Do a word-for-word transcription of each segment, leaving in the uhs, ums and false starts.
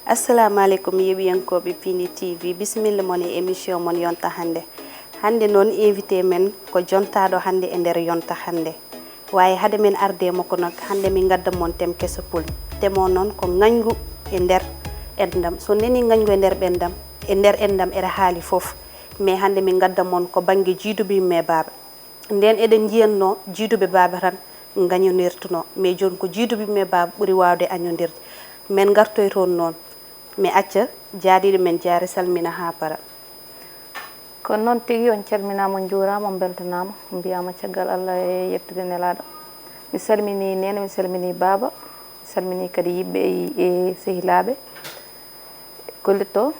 Assalamu aleykum, yeɓiyankooɓe Pindi T V. Bisimilla mon e émission mon Yonta Hannde. Hannde noon, invité men ko jontaaɗo hannde e nder Yonta Hannde. Waaye hade men arde e makko nag, hannde min ngadda mon tem keso pul. Tem o noon ko ngañgu e nder enɗam. So neni ngañgu e nder ɓenɗam, e nder enɗam eɗa haali fof. Mais hannde min ngadda mon ko bannge jiiduɓe yumma e baaba. Ndeen eɗen njiyatnoo jiiduɓe baaba tan ngañondirtunoo, mais jooni ko jiiduɓe yumma e baaba ɓuri waawde añondirde. Men ngartoy toon noon, mi acca jaadiiɗo men Jaari salmina haa para. Ko noon tigi, on calminaama, on njuuraama, on mbeltanaama, on mbiyaama caggal Allah e yettude nelaaɗo. Mi salminii neene, mi salminii baaba, mi salminii kadi yiɓɓe e, e sehilaaɓe. Gollitto.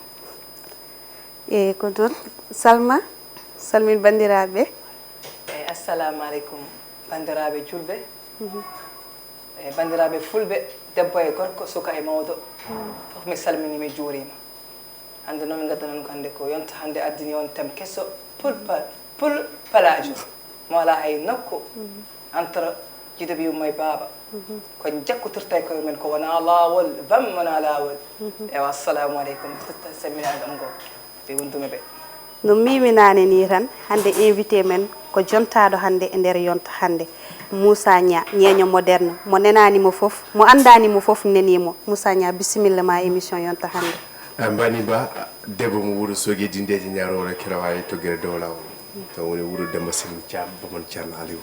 E ko toon Salma, salmin banndiraaɓe. Eyi, assalamu aleykum, banndiraaɓe julɓe, e banndiraaɓe fulɓe, debbo e gorko, suka e mawɗo, fof mi salminii, mi juuriima. Hannde noon, min ngaddanoo on ko hannde ko Yonta Hannde addani on tem keso, pul pa-, pul palaajo, mo alaa hay nokku, entre jiiduɓe yumma e baaba. Ko jakkotirta e koye men, ko wonaa laawol, bam wonaa laawol. Ewa, assalamu aleykum, tutta semminaaɓe am goo, ɓe wonduɓe ɓe. No mbiimi naane nii tan, hannde invité men ko jontaaɗo hannde e nder Yonta Hannde, Moussa Niang, ñeeño moderne, mo nenaani mo fof, mo anndaani mo fof nenii mo. Moussa Niang, bisimilla ma émission Yonta Hannde. A mbani ba, debbo mo wuro Soogi Dindeeji Ñaaroore Kirawaay to Gere Dow Laawol. To woni wuro Demba Sirmi Caam, Bamon Ceerno Aliw.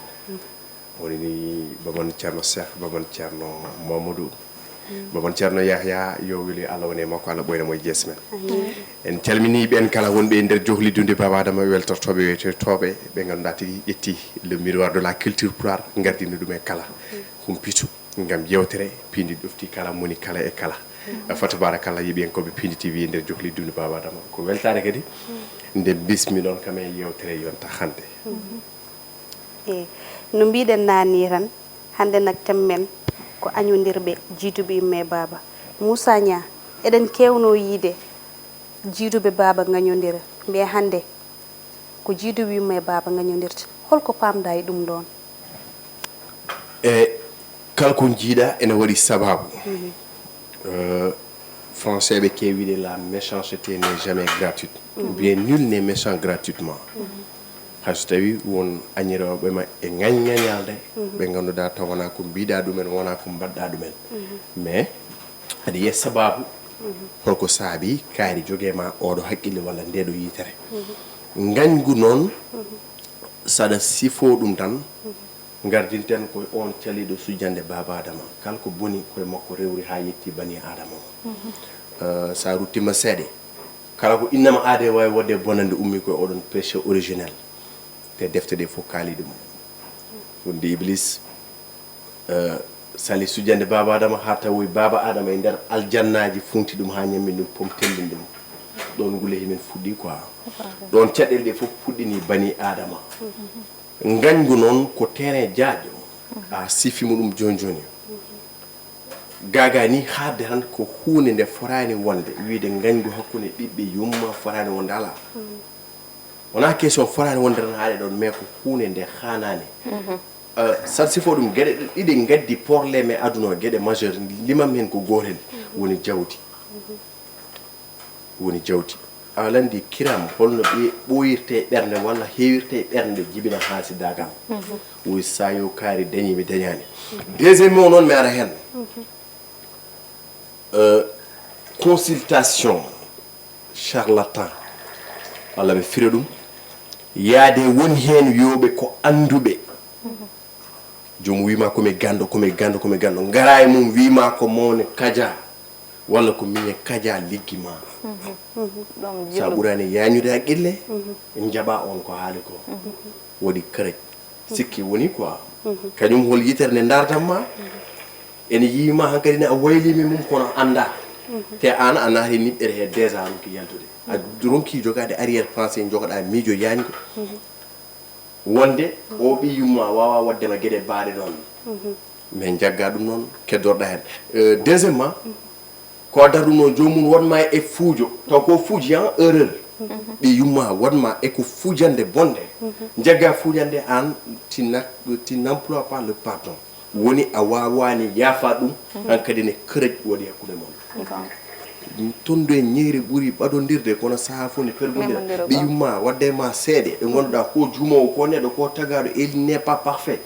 Woni ni Bamon Ceerno Seex, Bamon Ceerno Mamadou, Bamon Ceerno Yahya, yo weli Allah woni e makko, Allah ɓoyna mo e jeese men. En calminii ɓeen kala wonɓe e nder johli dunde Baaba Adama, weltortooɓe, wiyetooɓe, ɓe ngannduɗaa tigi ƴetti le miroir de la culture pulaar, ngardini ɗum e kala humpito ngam yewtere piindi ɗofti kala moni kala e kala. Fa tabarakallah, yeɓiyankooɓe Piindi T V e nder johli dunde Baaba Adama, ko weltaare kadi nde bismi ɗon kam e yewtere Yonta Hannde. Eyi, no mbiɗen naane nii tan, hannde nag tem men ko añondirɓe jiiduɓe yumma e baaba. Moussa Niang, eɗen keewnoo yiyde jiiduɓe baaba ngañondira, mais hannde ko jiiduɓe yumma e baaba ngañondirta. Hol ko paamɗaa e ɗum ɗoon? E kala ko njiiɗaa ene waɗi sabaabu. Euh, Français ɓe keewi wiyde la méchanceté n'est jamais gratuite. Ou bien nul n'est méchant gratuitement. Hay so tawii won añirooɓe ma e ŋañŋañalde, ɓe ngannduɗaa taw wonaa ko mbiɗaa ɗumen, wonaa ko mbaɗɗaa ɗumen. Mais aɗa yiya sabaabu, holko saabii kaari jogee ma ooɗo haqqille walla ndeeɗo yitere. Ngañgu noon, saɗa sifoo ɗum tan, ngardinten ko on caliiɗo sujjande Baaba Adama. Kala ko boni koye makko rewri haa yetti bani Adama o. Euh, so a ruttiima seeɗa, kala ko innama aade waawi waɗde bonannde ummii koye oɗon péché originel. Te defte ɗe fof kaali ɗum. Wonde Iblis, euh, sali sujjande Baaba Adama haa tawoyi Baaba Adama e nder aljannaaji, funti ɗum haa ñammi ɗum pom tellini ɗum. Ɗoon ngule himen fuɗɗi quoi. Ɗoon caɗeele ɗe fof puɗɗini bani Adama. Ngañgu noon ko terrain jaajɗo, a sifiima ɗum jooni jooni. Gaagaa ni haaɗde tan ko huunde nde fotaani wonde, wiyde ngañgu hakkunde ɓiɓɓe yumma fotaani wonde, alaa. Wonaa question fotaani wonde tan haaɗe ɗoon, mais ko huunde nde haanaani. Euh, saɗa sifoo ɗum, geɗe ɗiɗi ngaddi problème e aduna o, geɗe majeur, limam heen ko gootel, woni jawdi. Woni jawdi. Awa lanndi kiram, holno ɓe ɓooyirta e ɓernde walla heewirta e ɓernde jibina haasidaagal? Woy, so yo kaari dañii, mi dañaani. Deuxième o noon, mi ara heen. Euh, consultation charlatan, walla ɓe fira ɗum, yaade won heen wiyooɓe ko annduɓe. Joomum wii ma ko mi ganndo, ko mi ganndo, ko mi ganndo. Ngara e mum wii ma ko mawne kaja, walla ko miñe kaja liggi ma. So a ɓuraani yaañude haqqille, njaɓa on ko haali ko. Waɗi kërëj. Sikki woni quoi. Kañum hol yitere nde ndaartan ma? Ene yii ma hankadi ne a wayliima e mum kono anndaa. Te aan a naati niɓɓere he déjà ronki yaltude. A ronki jogaade arrière pensée, jogoɗaa miijo yaañgo. Wonde o ɓiy yumma waawaa waɗde ma geɗe baaɗe ɗoon. Mais njaggaa ɗum noon, keddorɗaa heen. Euh, deuxièmement, ko adda ɗum noon, joomum won ma e fuujo, taw ko fuuji, en erreur. Ɓiy yumma won ma e ko fuujande bonde. Njaggaa fuujande aan, tu n'a-, tu n'emploies pas le pardon. Woni a waawaani yaafa ɗum, hankadi ne kërëj waɗi hakkunde mon. Tondo e ñeeri ɓuri ɓadondirde, kono sahaa fof ne pergondira. Ɓe yumma wadde ma seeɗe, ɓe ngonnduɗaa ko jumoowo, ko neɗɗo, ko tagaaɗo, il n'est pas parfait.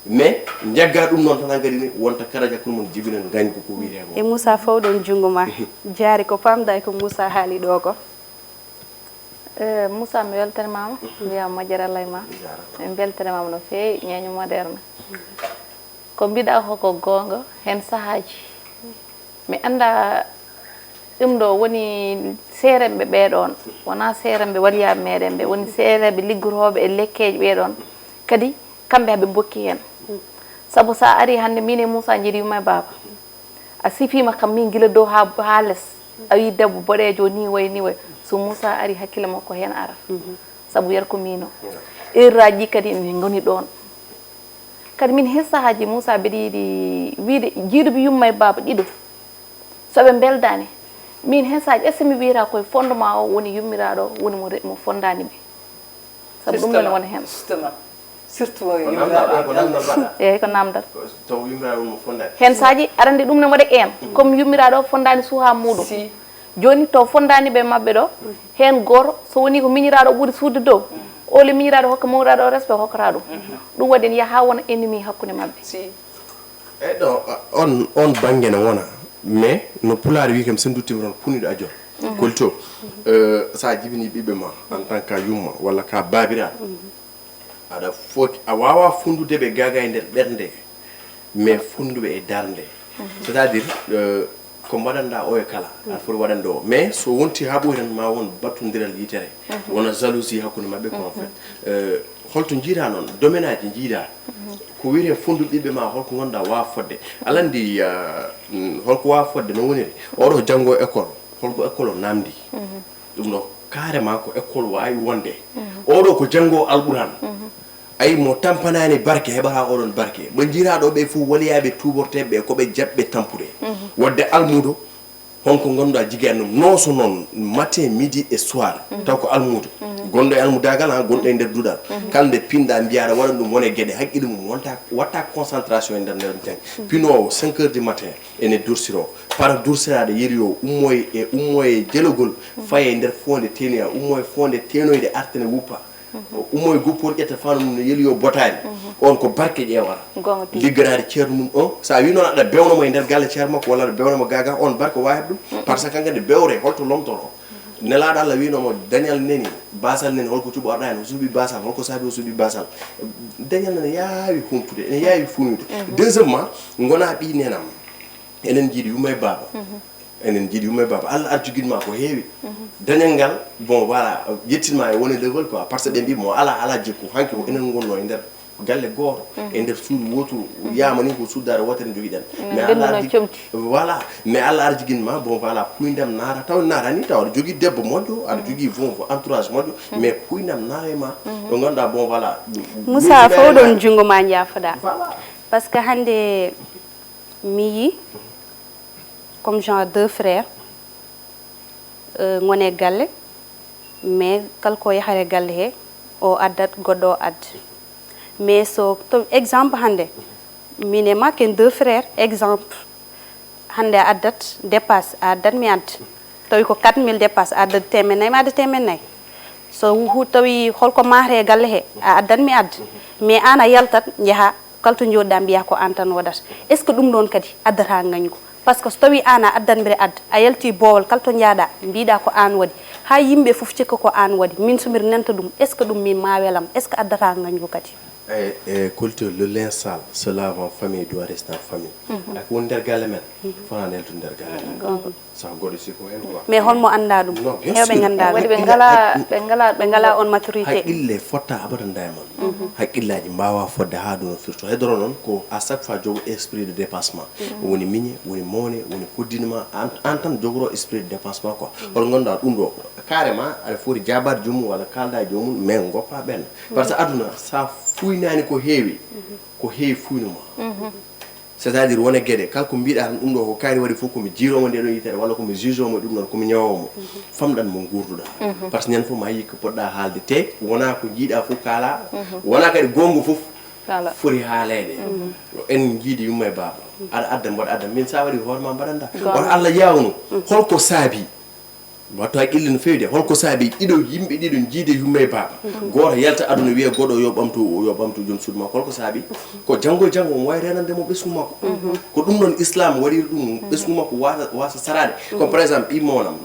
Mais njagga ɗum noon tan, hankadi ne wonta karaja hakkunde mon, jibinen ngañgu ko wiyetee ko. E Moussa, fawɗon junngo ma. Jaari ko pamɗa e ko Moussa haali ɗo ko. Eh, Moussa, mi weltanmaama, mi wiya moƴƴere Allah e ma. Min mbeltanamaama no feewi, ñeeño moderne. Ko mbiɗa ko ko goonga, heen sahaaji mi annda ɗum ɗo woni seeremɓe ɓee ɗoon, wonaa seeremɓe waliyaaɓe meɗen ɓe, woni seeremɓe liggotooɓe e lekkeeji ɓee ɗoon, kadi kamɓe haɓe mbokki heen. Sabu so a ari hannde min e Moussa njiɗi yumma e baaba, a sifiima kam min gila dow haa haa les, a wii debbo boɗeejo ni way ni way, so Moussa ari hakkille makko heen ara. Sabu yer ko miino. Erraaji ɗi kadi ene ngoni ɗoon. Kadi min heen sahaaji Moussa mbeɗa yiɗi wiide jiiduɓe yumma e baaba ɗiɗo, so ɓe mbeldaani, min heen sahaaji est ce que mi wiyata koye fondement o woni yummiraaɗo o woni mo re- mo fondaani ɓe? Sabu ɗum ɗone wona heen. Surtout yummiraaɗo. Eeyi, ko namdal. Taw yummiraaɗo mo fondaani. Heen sahaaji aɗa anndi ɗum ne waɗa en comme yummiraaɗo o fondaani suuhaa muuɗum. Jooni to fondaani ɓe maɓɓe ɗo, heen gooto so wonii ko miñiraaɗo o ɓuri suuɗde dow, oo le miñiraaɗo hokka mawraaɗo o respect o hokkata ɗum. Ɗum waɗi en yaha haa wona ennemi hakkunde maɓɓe. Eyi ɗo on on bannge ne wona, mais no pulaar wii kam so nduttiima toon puniɗo a jot. Kulto, so a jibinii ɓiɓɓe ma en tant que yumma walla ka baabiraaɗo, aɗa foti a waawaa funndude ɓe gaagaa e nder ɓernde. Mais funnduɓe e darnde, c'est à dire ko mbaɗanɗaa oo e kala aɗa foti waɗande oo, mais so wontii haa ɓooyi tan ma won battondiral yitere, wona jalousie hakkunde maɓɓe ko en fait. Holto njiidaa noon domaine aji njiidaa ko wiyetee funndu ɓiɓɓe ma, holko ngonnduɗaa waawa fotde? Aɗa anndi holko waawa fotde no woniri? Oɗo janngo école, holko école o naamndii? Ɗum ɗo carrément ko école waawi wonde. Oɗo ko janngoowo Alquraan. Ayi mo tampanaani barke heɓata oɗon barke. Ɓe njiiraa ɗo ɓe fof waliyaaɓe tuuborteeɓe ɓe ko ɓe jaɓɓe tampude. Waɗde almuudo honko ngannduɗaa jigii anndum nooso noon matin midi et soir taw ko almuudo. Gonɗo e almudaagal ha gonɗo e nder duɗal. Kala nde pinɗaa mbiyaa aɗa waɗa ɗum wone geɗe haqqille mum wonta watta concentration e nder nder jannge. Pinoowo cinq heures du matin ene dursiroo para dursiraade yeri o ummoye e ummoye jelogol faye nder foonde teenoya ummoye foonde teenoyde artene wuppa. Ummoye guppoor ƴetta faano mum no yeli yo botaari. On ko barke ƴeewata. Ligganaade ceerno mum on so a wi noon aɗa bewno mo e nder galle ceerno makko walla aɗa bewno mo gaga on barke wawi heɓ ɗum. Par ce que kankadi bewre holto lomtoro? Nelaaɗo Allah wiino mo dañal neni basal neni holko cuɓorɗa hen o suuɓi basal holko saabi o suuɓi basal? Dañal nene yaawi humtude ene yaawi fuuynude. Deuxièmement, gona ɓi nenam. Enen jiiɗi yumma e baaba. Enen jiiɗi yumma e baaba, Allah ar jogitma ko heewi. Dañal ngal bon voilà, yettinma e wone level quoi, par ce que ɓe mbi mo ala ala jikku hanki ko enen gonno e nder galle gooto e nder suudu wooturu. Yamani ko suddare wotere jogiɗen. Mais Allah ar jogitma bon voilà, puydam naata taw naatani taw aɗa jogii debbo moƴƴo aɗa jogii bon entourage moƴƴo. Mais puydam naata e ma ɗo ngannduɗaa bon voilà. Moussa, fow ɗon junngo ma njaafoɗaa. Voilà. Parce que hannde mi yii comme genre deux frères ngone galle, mais kala ko yahata e galle he o addat goɗɗo o adda. Mais so to exemple hannde min e ma ken deux frères exemple, hannde a addat dépasse a addat mi adda, tawi ko quatre mille dépasse a addat temen nayyi mi adda temen nayyi. So hu tawi holko mahre e galle he a addat mi adda, mais an a yaltat njaha kala to jooɗiɗa mbiya ko an tan waɗata. Est ce que ɗum ɗon kadi addata ngañgu? Par ce que so tawi an a addat mbiɗa adda a yalti boowal kala to njaaɗa mbiɗa ko an waɗi, ha yimɓe fof cikka ko an waɗi, min so mbiɗa nanta ɗum est ce que ɗum min ma welam? Est ce que addata ngañgu kadi? Eyi, e culture le linge sale se lave en famille, doit rester en famille. Ak woni nder galle men fana neltu nder galle men. Saha goɗɗo siko en quoi. Mais holmo annda ɗum? Non, bien sûr. Hewɓe ngannda ɗum. Waɗi ɓe ngala ɓe ngala ɓe ngala on maturité. Haqqille fotta abadan diamond. Haqqillaaji mbaawa fodde haa ɗum firto. Hedoro noon ko à chaque fois jogo esprit de dépassement. Woni miñe, woni mowne, woni koddinema an an tan jogoro esprit de dépassement quoi. Hol ngannduɗaa ɗum ɗo carrément aɗa foti jaabaade joomum walla kaalda e joomum mais ngoppa ɓenna. Par ce que aduna sa fuynani ko heewi ko heewi fuynuma. C'est à dire wona gueɗe kala ko mbiɗa tan ɗum ɗo ko kaari waɗi fof komi jiiromo nde ɗon yitere walla komi jugeomo ɗum ɗon komi ñawomo. Famɗan mo gurduɗa. Par ce que ñande fof ma yii ko poɗɗa haalde te wona ko jiiɗa fof kaala. Wona kadi gonga fof Foti haaleede. En njiidi yumma e baaba. Aɗa adda, mboɗo adda. Min, sa waɗi hoore ma, mbaɗanda. Kono Allah yawno. Holko saabi? Wattu haqqille no feewi de. Holko saabi ɗiɗo, yimɓe ɗiɗo njiide yumma e baaba? Gooto yalta aduna, wiya goɗɗo yo ɓamtu, yo ɓamtu joom suudu makko. Holko saabi? Ko janngo e janngo omo wawi renande mo ɓesngu makko. Ko ɗum noon Islam waɗiri ɗum, ɓesngu makko wasa, wasa saraade. Comme par exemple, ɓii mownam,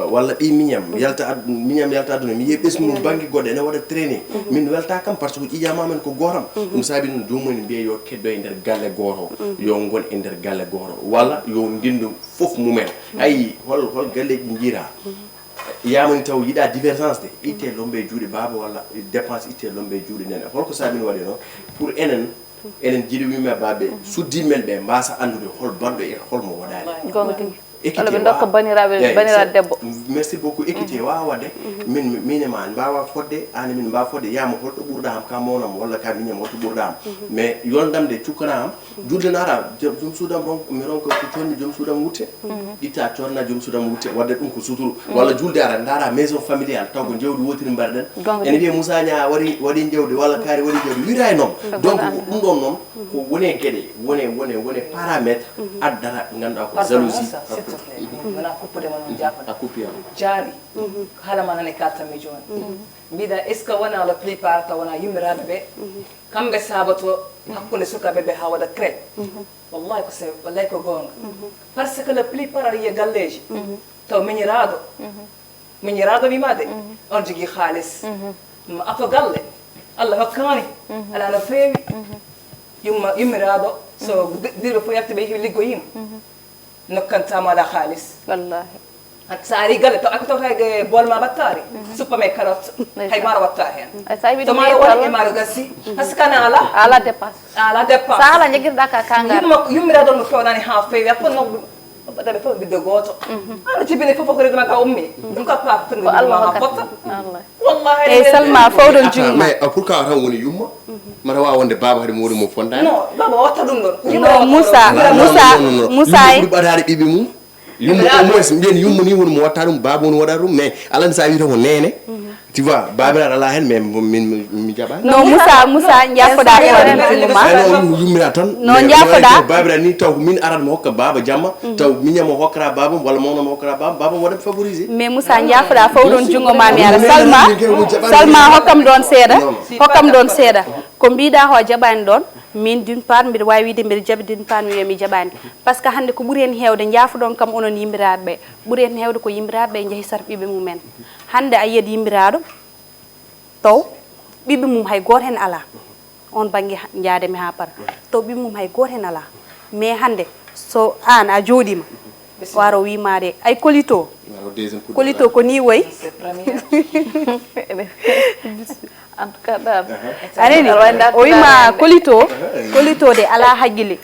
walla ɓii miñam, yalta ad-, miñam yalta aduna, mi yiya ɓesngu mum bannge goɗɗo ene waɗa traîner. Min welta kam, parce que ƴiƴam amen ko gootam. Ɗum saabi noon, joomum en mbiya yo keddo e nder galle gooto, yo ngon e nder galle gooto, walla yo ndindu fof mumen. Ayi, hol, hol galleeji njiira? Yamani taw yiɗa divergence de, itte lombe e juuɗe baaba, walla dépense itte lombe e juuɗe nene. Holko saabi no waɗi noon? Pour enen, enen jiɗi yumma e baaba ɓe, suddiiɓe men ɓe mbasa anndude hol baɗɗo e hol mo waɗaani. Goonga tigi. Walla ɓe ndokka baniraaɓe, eeyi, baniraaɗo debbo. Merci beaucoup. Équité waawa waɗde. Min, min e ma en mbaawa fodde, aan e min mbaawa fodde. Yaama holto ɓurɗa am ka mawnam, walla ka miñam holto ɓurɗa am. Mais yondam de cukkana am, julde naata, joom, joom suudam ron-, mi ronka ko coodmi joom suudam wutte. Itta coodna joom suudam wutte, waɗde ɗum ko suturu. Walla julde ara, ndaara maison familiale, taw ko jawdi wootiri mbaɗɗen. Goonga. Ene wiya Moussa Niang waɗi, waɗi jawdi, walla kaari waɗi jawdi. Wiyata e noon. Donc, ko ɗum ɗoon noon, ko wone geɗe, wone, wone, wone paramètre addata, ngannduɗaa ko jalousie. Moussa, s'il te plaît, mi wona kuppude ma noon, jaafoɗa. A kuppi am. Jaari, haala ma nane kaltanmi jooni. Mbiɗa, est-ce que wona la plupart taw wona yummiraaɓe ɓe? Kamɓe sabato hakkunde sukaaɓe ɓe haa waɗa crête. Wallahi ko se-, wallahi ko goonga. Parce que la plupart aɗa yiya galleeji, taw miñiraaɗo, miñiraaɗo wiima de, on jogii haalis. Ma afo galle, Allah hokkaani, alaa no feewi. Yumma, yummiraaɗo, so di-, dirɓe fof yalti ɓe liggoyiima. Nokkantama alaa haalis. Wallahi. Sa ari galle, taw ako tawta e bool ma wattaari. Suppame, carotte, hay maaro watta heen. Ay, sa wi to maaro woni e maaro gasi. Parce que ana alaa. Alaa dépense. Alaa dépense. Sa alaa, jagirɗa ka, ka ngara. Yumma, yummiraaɗo mo fewnani haa feewi, a fotno ɗum. Baɗɗaɓe fof ɓiɗɗo gooto. Ano jibini fof ko redema ka ummi. Ɗum ka paap tan ko Allah ma haa fotta. Allah. Wallahi. Eyi, Salma, fawdon juuma. Mais, uh, pourquoi tan woni yumma? Mata waawa wonde baaba hari mo woni mo fondaani? Non, baaba watta ɗum ɗon. No, Moussa, Moussa, Moussa. Yumma ɓuri ɓadaade ɓiɓɓe mum. Yumma, au moins, mbiyen yumma ni woni mo watta ɗum, baaba woni waɗata ɗum, mais alaa ni sa wi tan ko neene. Tu vois, baabiraaɗo alaa heen, mais min mi, mi jaɓaani. Non, Moussa, Moussa, njaafoɗa ko waɗi ɗum ma. Ay, non, yummiraaɗo tan. Non, njaafoɗa. Baabiraaɗo ni taw ko min arata mo hokka baaba jamma, taw miñam o hokkata baabam, walla mawnam o hokkata baabam, baabam waɗat favorisé. Mais Moussa, njaafoɗa fawɗon junngo ma mi ara. Salma, Salma, hokkam ɗoon seeɗa. Hokkam ɗoon seeɗa. Ko mbiɗa o jaɓaani ɗoon, min d'une part, mbiɗa waawi wiide mbiɗa jaɓi, d'une part, mi wiya mi jaɓaani. Parce que hannde ko ɓuri heen heewde, njaafoɗon kam onon yimmiraaɓe ɓe, ɓuri heen heewde ko yimmiraaɓe ɓe njehi sar ɓiɓɓe mumen. Hannde a yiyat yimmiraaɗo, taw ɓiɓɓe mum hay gooto heen alaa. Oon bannge ha-, njaade mi haa para. Taw ɓiɓɓe mum hay gooto heen alaa. Mais hannde, so aan a jooɗiima, waro wiimaade, ay kolito. Kolito ko ni woy. En tout cas, ɗaɓi. Aha. A nani? Aɗa wawi dartinaade. O wiima hannde. Kolito, aha, eyi. Kolito de alaa haqqille.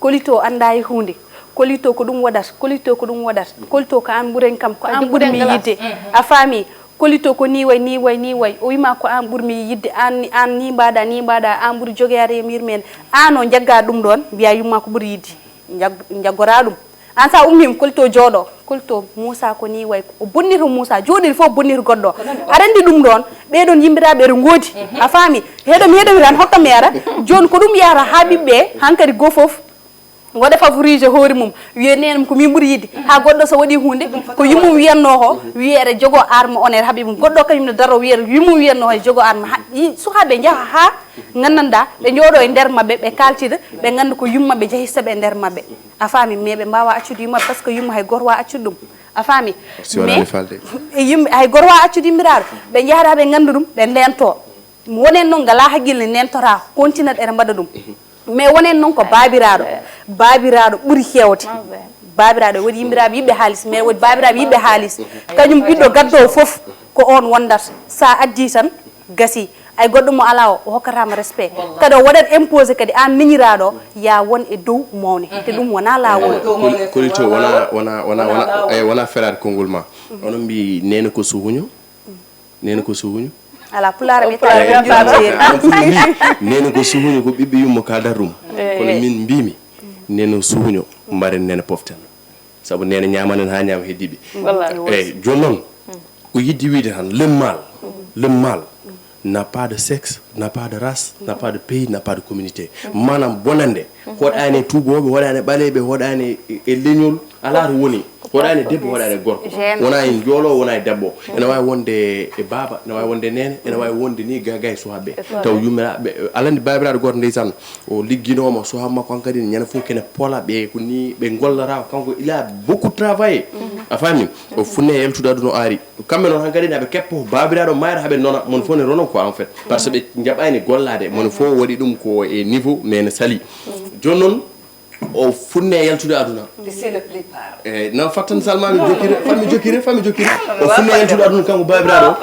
Kolito anndaa e huunde. Kolito ko ɗum waɗata, kolito ko ɗum waɗata. Kolito ko aan ɓuren kam, ko aan ɓurmi yiɗde. Mhm. A faami? Kolito ko ni way, ni way, ni way. O wiima ko aan ɓurmi yiɗde, aan, aan ni mbaɗa, ni mbaɗa, aan ɓuri jogeyaade e yurmeende. Aan o njagga ɗum ɗoon, mbiya yumma ko ɓuri yiɗde. Njag-, njaggora ɗum. Aan sa ummii, kolito jooɗo. Kolito Moussa ko ni way. O bonnito Moussa. Jooɗi fof bonnito goɗɗo. Aɗa anndi ɗum ɗoon. Ɓee ɗoon yimmiraaɓe eɗo ngoodi. Mhm. A faami? Heɗo mi, heɗo mi tan hokka mi ara. Jooni ko ɗum yahata haa ɓiɓɓe hankadi goo fof waɗa favoriser hoore mum. Wiye neenam ko min ɓuri yiɗde. Haa goɗɗo so waɗi huunde, ko yummum wiyatnoo ko, wiye eɗa jogoo arme on, eɗa haɓi mum. Goɗɗo kañum ne daroo wiye yummum wiyatnoo ko eɗa jogoo arme. Ha, i-, sukaaɓe njaha haa nganndanɗaa, ɓe njooɗoo e nder maɓɓe, ɓe kaaltida, ɓe ngannda ko yumma ɓe njehi saɓe e nder maɓɓe. A faami? Mais ɓe mbaawaa accude yumma, parce que yumma hay gooto waawaa accude ɗum. A faami? Si wonaa mi falde. Mais e yumma, hay gooto waawaa accude yummiraaɗo. Ɓe njahata, ɓe ngannda ɗum, ɓe ndeentoo. Wonen noon ngalaa haqqille, neentoraa, kontinat eɗen mbaɗa ɗum. Mais wonen noon ko baabiraaɗo. Baabiraaɗo ɓuri heewde. Baabiraaɗo waɗi yimmiraaɓe yiɗɓe haalis, mais waɗi baabiraaɓe yiɗɓe haalis. Kañum ɓiɗɗo gaddoowo fof ko oon wondata. Sa addii tan, gasii. Ay goɗɗo mo alaa o, o hokkataama respect. Kadi o waɗat imposé kadi aan miñiraaɗo, ya won e dow mawne. Te ɗum wonaa laawol. Koli-, kolito wonaa, wonaa, wonaa, wonaa, eyi, wonaa feraade konngol ma. Onon mbii neene ko suhuño. Neene ko suhuño. Alaa, pulaar mi tawi. Eyi, on pour lui, neene ko suhuño ko ɓiɓɓe yumma ka dar ɗum. Eyi. Kono min mbimi, neene suhuño, mbaren neene poften. Sabu neene ñaamanen haa ñaama heddiɓe. Wallahi. Eyi, jooni noon, ko yiɗde wiide tan, le mal, le mal, N'a pas de sexe, n'a pas de race, n'a pas de pays, n'a pas de communauté. Maanaam bonande, hoɗaani e tuubooɓe, hoɗaani e ɓaleeɓe, hoɗaani e, e leñol, alaa to woni. Hoɗaani e debbo, hoɗaani e gorko. Wonaa e njoolo, wonaa e debbo. Ene waawi wonde e baaba, ene waawi wonde e neene, ene waawi wonde ni ga, ga e suhaaɓe. Taw yummiraaɓe, alaa anndi baabiraaɗo gooto ndeysaan, o ligginooma suhaaɓe makko hankadi, ñande fof kene pola, ɓe ko ni ɓe ngollata, kanko il a beaucoup travaillé. A faami? O funne e yaltude aduna o ari. Kamɓe noon hankadi naɓe keppo, baabiraaɗo mayra haɓe nona, mon fof ne rono quoi en fait. Parce que ɓe njaɓaani gollaade, mon fof waɗi ɗum ko e niveau, mais ne sali. Jooni noon, o funne e yaltude aduna. Et c'est le plus part. Eh, non, fattan salma mi jokkire, fami jokkire, fami jokkire. O funne e yaltude aduna kanko baabiraaɗo.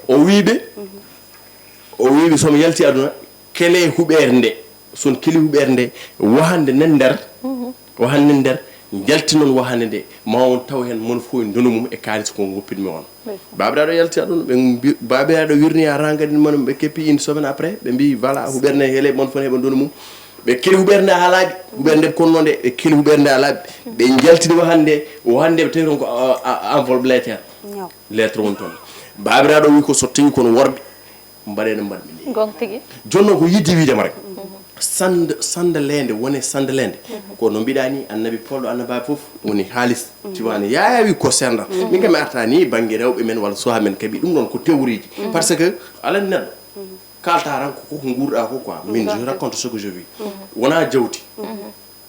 O wiiɓe, o wiiɓe somi yalti aduna, kele huɓeere nde. Son keli huɓeere nde, wahande nen nder, wahande nen nder, njaltinon wahande nde, ma on taw heen mon fof e ndonu mum e kaalis ko ngoppitmi on. Baabiraaɗo yalti aduna, ɓe mbi-, baabiraaɗo wirni a rangadi mon, ɓe keppi une semaine après, ɓe mbi voilà, huɓeere nde hele, mon fof heɓa ndonu mum. Ɓe keli huɓeere nde haa laaɓi, huɓeere nde kono nde, ɓe keli huɓeere nde haa laaɓi. Ɓe njaltini wahande, wahande ɓe tawi toon ko, a, a, enveloppe lettre. Lettre woni toon. Baabiraaɗo wi ko so tawi kono worɓe, mbaɗee no mbaɗmi ni. Gonga tigi. Jooni noon ko yiɗde wiide ma rek. Sand-, sandaleende woni sandaleende. Ko no mbiɗa ni, annabi polɗo annabaaɓe fof woni haalis. Tiwani yaawi ko senda. Min kam mi arta ni bannge rewɓe men walla suha men kaɓi ɗum ɗon ko théorie ji. Parce que alan neɗɗo kalta tan ko koko nguurɗa ko quoi. Min je raconte ce que je vis. Wona jawdi.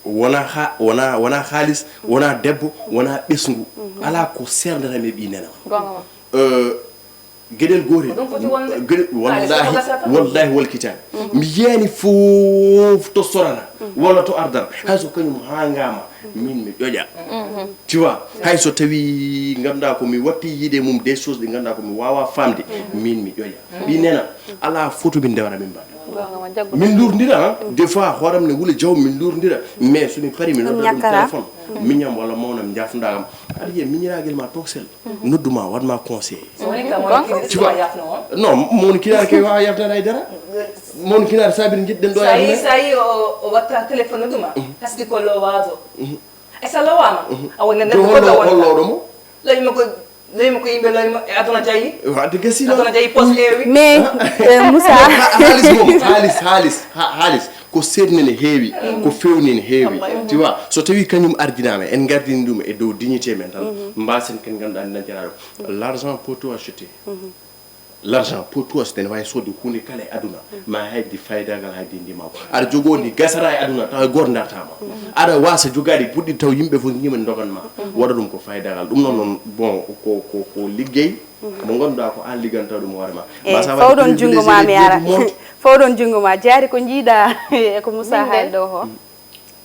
Wona ha, wona, wona haalis, wona debbo, wona ɓesngu. Ala ko serdata mi ɓi nena. Gonga ma. Euh, Geɗel gootel. Ko ɗum foti wonde. Geɗel, wallahi, wallahi wal kitaabi. Mi yiyaani fof to sorana, walla to ardana. Hay so kañum haangaama, min mi ƴoƴa. Tu vois? Hay so tawi ngannduɗaa ko mi watti yiide mum des choses ɗi ngannduɗaa ko mi waawaa faamde, min mi ƴoƴa. Ɓi nena, alaa foto min ndewata min mbaɗa. Min luurndira, hein? Des fois, hooram ne wula jaw min luurndira. Mais so mi pari, mi nodda ɗum téléphone. Miñam walla mawnam, njaafndaa kam. Aɗa yiya miñiraagel ma toksel. Noddu ma, waɗ ma conseil. So woni ka mon kinaar, tu vois? Non, mon kinaar ke wa yafnata e dara. Mon kinaar sabir jiɗɗen ɗo. Sa yi, sa yi o, o watta téléphone noddu ma. Hasdi ko lowaajo. E sa lowaama, a woni nder hollo, hollo ɗo mo? Lowi mo ko, lowi mo ko yimɓe lowi mo e aduna jayi. Wadde gasi non. Aduna jayi pos heewi. Mais, euh, Moussa. Haalis mom, haalis, haalis, ha-, haalis. Ko seedni ne heewi, ko fewni ne heewi. Tu vois, so tawi kañum ardinaama, en ngardini ɗum e dow dignité men tan, mbasen ken ngannduɗaa ndi dañcata ɗum. L'argent peut tout acheter. L'argent peut tout acheter, ne waawi soodde huunde kala e aduna. Ma haydi faydaagal, haydi ndimaw. Aɗa jogoo ndi gasata e aduna, tawa e gooto dartaama. Aɗa waasa jogaade goɗɗi taw yimɓe fof ñima ndogan ma. Waɗa ɗum ko faydaagal. Ɗum noon noon, bon, ko, ko, ko liggey mo ngannduɗaa ko aan ligganta ɗum hoore ma. Eyi, fawɗon junngo ma mi ara. Fawɗon junngo ma. Jaari ko njiiɗa e ko Moussa haali ɗo ho?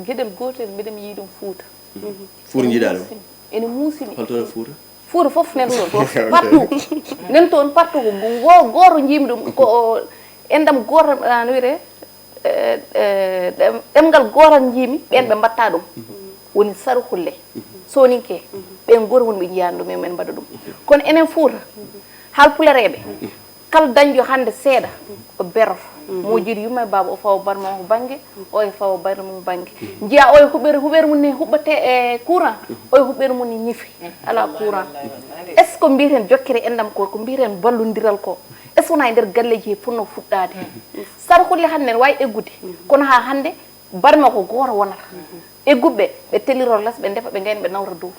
Geɗel gootel mbiɗa mi yii ɗum Fuuta. Fuuta njiiɗa ɗum? Ene muusi mi. Holto no Fuuta? Fuuta fof nen toon. Partout. Nen toon partout ko go-, gooto njiimi ɗum. Ko enɗam gooto, ah, no wiyetee? Eh, eh, ɗem-, ɗemngal gootal njiimi, ɓeen ɓe mbaɗta ɗum. Woni sarhulle. Sooninke, ɓeen gooto woni ɓe njiyaani ɗum, men mbaɗa ɗum. Kono enen Fuuta, haalpulereeɓe, kala dañjo hannde seeɗa, o beroto. Mo jiiɗi yumma e baaba, o fawa barma o bannge, o e fawa barma o bannge. Njiya o e huɓeere, huɓeere mum ne huɓɓete e courant, o e huɓeere mum ne ñifi, alaa courant. Est-ce que mbiyeten jokkere enɗam ko, ko mbiyeten ballondiral ko? Est-ce que wona e nder galleeji he fotnoo fuɗɗaade? Sarhulle hannde ne waawi eggude, kono haa hannde barma ko gooto wonata. Egguɓe, ɓe telliro les, ɓe ndefa, ɓe ngayna, ɓe nawra dow.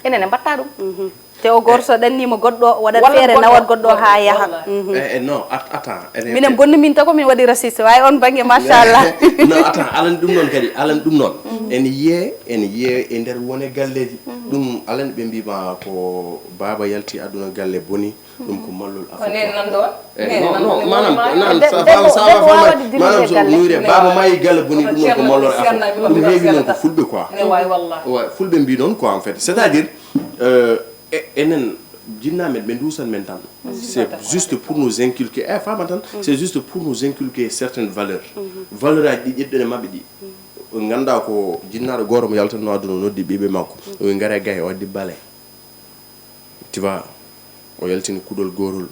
Enen ne mbaɗta ɗum. Te o gooto so ɗanniima goɗɗo, waɗat feere nawat goɗɗo haa yaha. Eh, eh, non, at-, attends, enen minen bonno min tago min waɗi raciste, waawi on bannge, machallah. Non, attends, alan ɗum noon kadi, alan ɗum noon. En yiye, en yiye e nder wone galleeji. Ɗum alan ɓe mbiima ko baaba yalti aduna galle boni. Ɗum ko mallol Afrik. Ko nen nan ɗon? Eh, nen non, nan non, ɗon maanaam, woni maanaam, maanaam, sa faama, sa faama, maanaam, so nuyre baaba maayi galle boni, ɗum non ko mallol Afrik. Ɗum heewi noon ko fulɓe quoi. Ne waawi wallah. Ouais, fulɓe mbi noon quoi, en fait. C'est-à-dire, euh, e-, enen, jinnaa men, ɓe nduusan men tan. C'est juste pour nous inculquer. Eh, faama tan, c'est juste pour nous inculquer certaines valeurs. Valeur aji ɗi ƴettuɗen e maɓɓe ɗi. Nganndaa ko jinnaaɗo gooto mo yaltanno aduna, o noddi ɓiɓɓe makko. O wi, "Ngare gay, o waddi bale." Tu vois, o yaltini kuɗol gootol.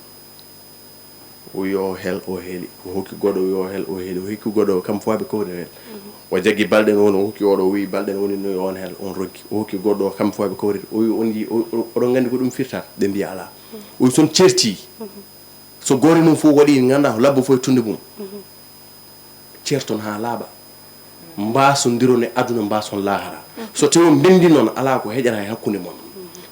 O wi o hel, o heli. O hokki goɗɗo, o wi o hel, o heli. O hokki goɗɗo, kam fof ɓe kawri hel. O jaggi balɗe ɗen woni, o hokki oɗo, o wi balɗe ɗen woni no on hel, on ronki. O hokki goɗɗo, kam fof ɓe kawri. O wi on yi, o, o, oɗon nganndi ko ɗum firta? Ɓe mbi alaa. O wi son certi. So goore mum fof waɗi, ngannda ko labbo fof e tunnde mum. Ceerton haa laaɓa. Mbaasondiron e aduna, mbaason laahara. So tawii on ndenndi noon, alaa ko heƴata e hakkunde mon.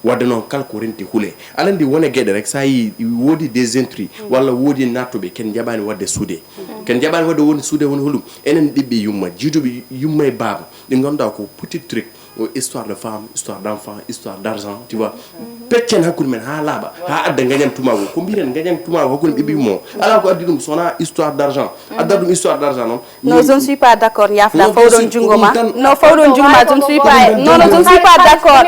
Wadde noon, kala ko renti hulee. Aɗa anndi won e geɗe rek, so a yii woodi des intrus, walla woodi naattuɓe, ken njaɓaani waɗde suude. Ken njaɓaani waɗde woni suude woni holɗum? Enen ɓiɓɓe yumma, jiiduɓe yumma e baaba, ɗi ngannduɗaa ko petit truc, o histoire de femme, histoire d'enfant, histoire d'argent, tu vois. Peccen hakkunde men haa laaɓa, haa adda ngañam tumaako. Ko mbiyen ngañam tumaako hakkunde ɓiɓɓe yumma o. Alaa ko addi ɗum, so wonaa histoire d'argent. Adda ɗum histoire d'argent noon. Non, je ne suis pas d'accord, Yafda, fawɗon junngo ma. Non, fawɗon junngo ma, je ne suis pas, non, non, je ne suis pas d'accord.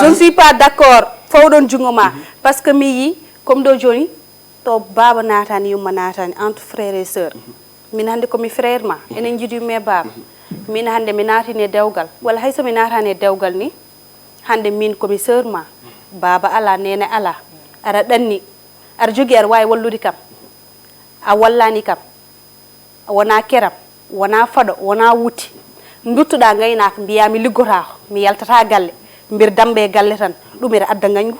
Je ne suis pas d'accord, fawɗon junngo ma. Parce que mi yii, comme ɗo jooni, to baaba naatani, yumma naatani, entre frères et sœurs. Min hannde ko mi frère ma, enen njiɗi yumma e baaba. Min hannde mi naatini e dewgal, walla hay so mi naatani e dewgal ni, hannde min ko mi sœur ma. Baaba alaa, neene alaa. Aɗa ɗanni, aɗa jogii, aɗa waawi wallude kam. A wallani kam. Wonaa keram, wonaa faɗo, wonaa wutte. Nduttuɗaa ngaynaaka, mbiyaa mi liggotaako, mi yaltataa galle, mbir dammbe e galle tan, ɗum ene adda ngañgu.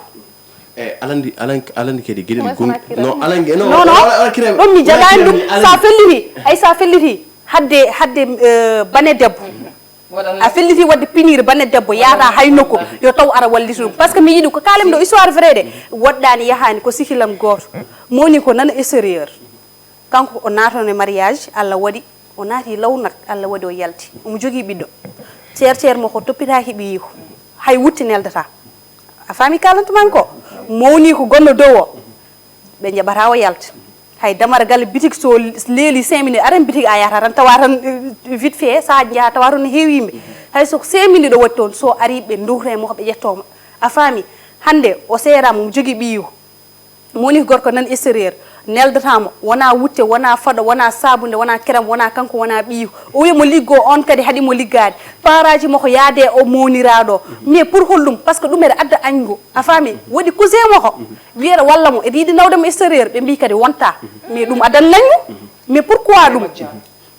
E alandi, alan-, alandi kadi geɗel gon-, no, alange, no, non, non, ala, ala kirem, ɗum mi ala jagaani kirem, ɗum. Alandi. Sa felliti, ay sa felliti, hadde, hadde, eh, bane debbo. A felliti waɗde punir bane debbo, yaata hay nokku, yo taw aɗa walliti ɗum. Parce que mi yiɗi ko kaalam ɗo histoire vrai de, woɗɗaani yahaani ko sikilam gooto. Mawni ko nana extérieur. Kanko o naatano e mariage, Allah waɗi, o naati lawnat, Allah waɗi o yalti. Omo jogii ɓiɗɗo. Ceer ceer mo ko toppitaaki ɓiyiiko. Hay wutte neldata. A faami kaalantu man ko? Mawni ko gonno dow o. Ɓe njaɓata o yalta. Hay damara galle bitik so leeli cinq minutes, aran bitik a yahata tan, tawa tan, eh, vite fait, sahaji njaha tawa toon ne heewi yimɓe. Hay so cinq minutes o waɗi toon, so ari ɓe ndowta e mo ko ɓe ƴetto mo. A faami? Hannde o seeraama, omo jogii ɓiyiiko. Mo woni ko gorko nan extérieur, neldata mo, wona wutte, wona faɗo, wona sabunde, wona kerem, wona kanko, wona ɓiyiiko. O wiya mo liggo, on kadi haɗi mo liggaade. Paraaji makko yaade o mawniraaɗo. Mais pour holɗum? Parce que ɗum ene adda añgo. A faami? Waɗi cousin makko. Wiyeɗo walla mo, eɗe yiɗi nawde mo extérieur. Ɓe mbii kadi wonta. Mais ɗum addan ngañgu. Mais pourquoi ɗum?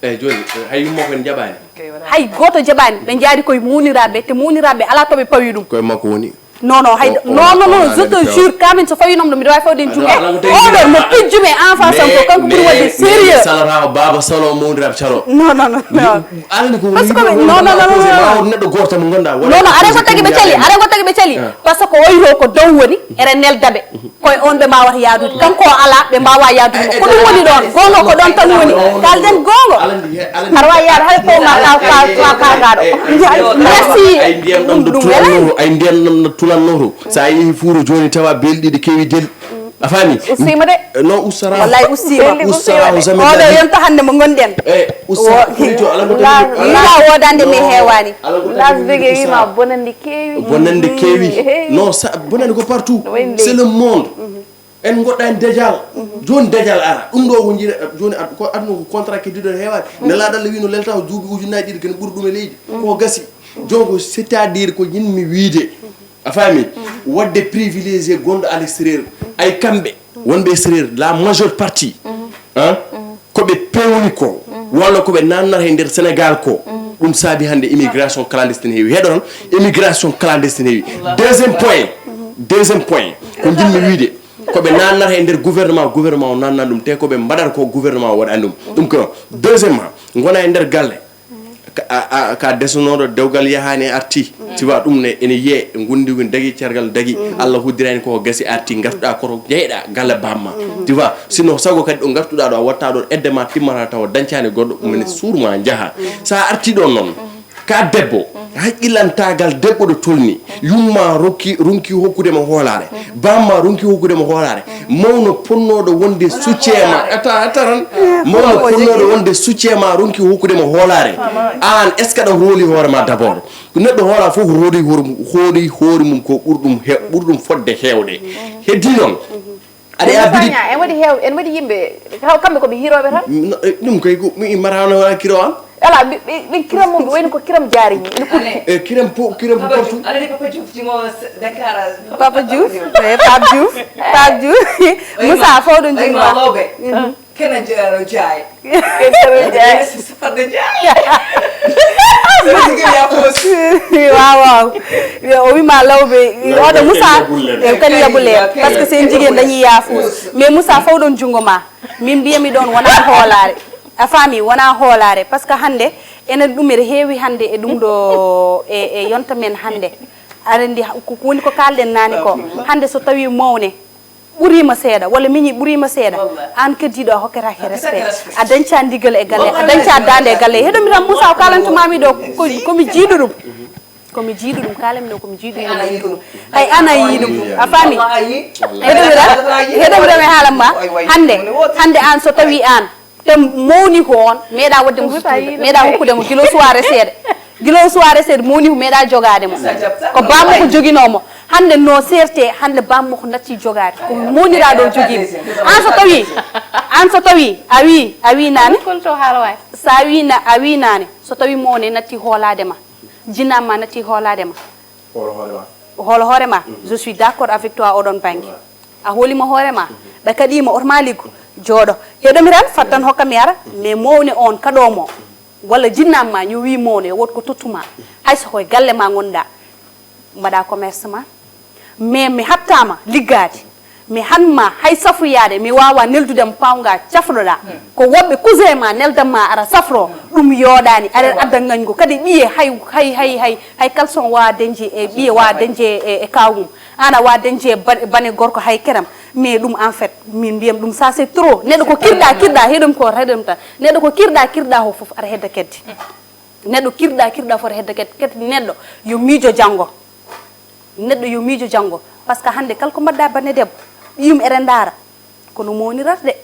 Eeyi, jooni, hay yumma ko en njaɓaani. Hay gooto jaɓaani. Ɓe njaari koye mawniraaɓe, te mawniraaɓe alaa to ɓe pawi ɗum. Koye makko woni. Non, non, hay, o, o, non, non, non, je te jure, kamin so fawi noon ɗo, miɗo waawi fawde en junngo. Oɗo mo pijjumi e enfant sam ko kanko ɓuri waɗde sérieux. Salata o baaba salo mawniraaɓe calo. Non, non, non, non. Alani ko parce que non, non, non, non, non. Neɗɗo gooto mo ngannduɗaa. Non, non, aɗa ko tagi ɓe cali, aɗa ko tagi ɓe cali. Ah. Parce que oyto ko dow woni, ere neldaɓe. Koye on ɓe mbaawata yaadude. Kanko o alaa, ɓe mbaawaa yaadude mo. Ko ɗum woni ɗoon. Goonga ko ɗoon tan woni. Kaalden goonga. Aɗa waawi yaade hay ko ma ka, ka, ka, ka, kaaɗo. Merci. Ay ndiyam ɗam no tulanno, ay ndiyam ɗam no tulanno to. So a yehi Fuuta jooni tawa beeli ɗiɗi keewi jeli. A faami? Ustiima de. Non, usta raha. Wallahi ustiima. Usta raha, jamais. Oɗo yonta hannde mo ngonɗen. Eh, usta. Kuli to, ala ko tawi. Wila wodande mi heewani. Ala ko tawi. Las Bege wima bonande keewi. Bonande keewi. Eh. Non, sa, bonande ko partout. C'est le monde. En ngoɗɗa en dajal. Jooni dajal ara. Ɗum ɗo ko jiiɗa, jooni ad-, ko aduna ko contrat keddiɗo heewani. Nelaaɗo Allah wino lelta ko duuɓi ujunnaaji ɗiɗi kene ɓuri ɗum e leydi. Ko gasi. Jooni ko c'est-à-dire ko jinmi wiide. A faami? Waɗde privilégié gonɗo à l'extérieur. Ay kamɓe, wonɓe extérieur, la majeure partie, hein, ko ɓe pewni ko, walla ko ɓe naatnata e nder Sénégal ko, ɗum saabi hannde immigration clandestine heewi. Heɗo tan, immigration clandestine heewi. Deuxième point, deuxième point, ko jinmi wiide, ko ɓe naatnata e nder gouvernement, gouvernement o naatna ɗum, te ko ɓe mbaɗata ko gouvernement o waɗani ɗum. Ɗum ko, deuxièmement, ngona e nder galle, ka, a, a, ka desanooɗo dewgal yahaani e arti. Tu vois, ɗum ne ene yiyee, ngundi ngundi dagi, cergal dagi. Allah huddiraani ko gasi arti, ngartuɗaa koto, jeyɗaa galle bamma. Tu vois, sinon sago kadi ɗo ngartuɗaa ɗo, a watta ɗo, edde ma timmata tawa dañcaani goɗɗo, ɗum ene suurma njaha. Sa arti ɗon noon, ka debbo, haqqillantaagal debbo ɗo tolni, yumma rokki, ronki hokkude mo hoolaare, bamma ronki hokkude mo hoolaare, mawno ponnooɗo wonde soutien ma, ata, ata tan, mawno ponnooɗo wonde soutien ma ronki hokkude mo hoolaare. Aan, est-ce que aɗa hooli hoore ma d'abord? Ko neɗɗo hoola fof ko hooli hoore mum, hooli hoore mum ko ɓuri ɗum he-, ɓuri ɗum fodde heewde. Heddi noon, aɗa yaa biɗi. En waɗi heew-, en waɗi yimɓe, haw-, kamɓe ko ɓe hirooɓe tan? No, eh, ɗum kay ko, mi, mi mara hono wona kiro am. Ala, ɓe, ɓe, ɓe kiram mum, ɓe wayno ko kiram jaari ni, ene ɓurti. Eh, kiram po-, kiram ko partout. Alani Papa Diouf timo Dakar. Papa Diouf, eh, Pape Diouf, Pape Diouf. Moussa, fawɗo junngo ma. Mawɓe. Mhm. Kena jaro jay. Kena jaro jay. Safar de jay. Sigi ya fos. Waaw waaw. O wima lawbe. Oɗo Moussa. E kadi yabulle. Parce que sen jigéen dañi yaafus. Mais Moussa, fawɗon jungo ma. Min mbiyami ɗon wona hoolaare. A faami, wona hoolaare. Parce que hannde enen ɗum eɗe heewi hannde e ɗum ɗo e e yonta men hannde. Aɗa anndi ko woni ko kaalɗen naane ko. Hannde so tawi mawne ɓuriima seeɗa walla miñi ɓuriima seeɗa, aan keddiiɗo a hokketaake respect. A dañca ndigal e galle, a dañca daande e galle. Heɗomi tan Moussa o kaalantumaami ɗo, komi jiiɗo ɗum. Komi jiiɗo ɗum, kaalami ɗo komi jiiɗo ɗum, yiɗi ɗum. Hay aan a yii ɗum. A faami? Heɗomi tan, heɗomi tan e haalan ma. Hannde, hannde aan so tawi aan te mawni ko on, meeɗa waɗde mo suttude, meeɗa hokkude mo gilo suware seeɗa. Gila o suware seeɗa mawni ko meeɗa jogaade mo. Ko bammo ko joginoo mo. Hannde no seerte hannde bammo ko natti jogaade ko mawniraaɗo o jogiimo. Aan so tawi aan so tawi a wi a wi naane. Kolto haala waay. So a wi na a wi naane so tawi mawne natti hoolaade ma, jinnaam ma natti hoolaade ma. Hoolo hoore ma. Hoolo hoore ma. Je suis d'accord avec toi oɗon bannge. A hoolima hoore ma. Ɓe kaɗima oto ma liggo. Jooɗo. Heɗomi tan fat tan hokka mi ara. Mais mawne on kaɗo mo walla jinnaam ma ñowi mawne yo wood ko tottuma. Hay so koye galle ma ngonɗa mbaɗa commerce ma. Mais mi hattama liggaade. Mi hanma hay safuyaade mi wawa neldudema pawnga cafroɗa. Ko woɓɓe cousin ma neldanma ara safro. Ɗum yooɗani aɗa adda gañgu kadi ɓiye hay hay hay hay hay caleçon wawa dañde e ɓiye wawa dañde e e kawmum. An a wawa dañde e ba- bane gorko hay keram. Mais ɗum en fait min mbiyam ɗum ça c'est trop neɗɗo ko kirɗa kirɗa heɗum ko heɗum tan. Neɗɗo ko kirɗa kirɗa ho foof aɗa hedda kedde. Neɗɗo kirɗa kirɗa fota hedda kedde kedde neɗɗo yo miijo janngo. Neɗɗo yo miijo janngo. Par ce que hannde kala ko mbaɗɗa banne debbo ɓiyum eɗen ndaara. Kono mawnirata de.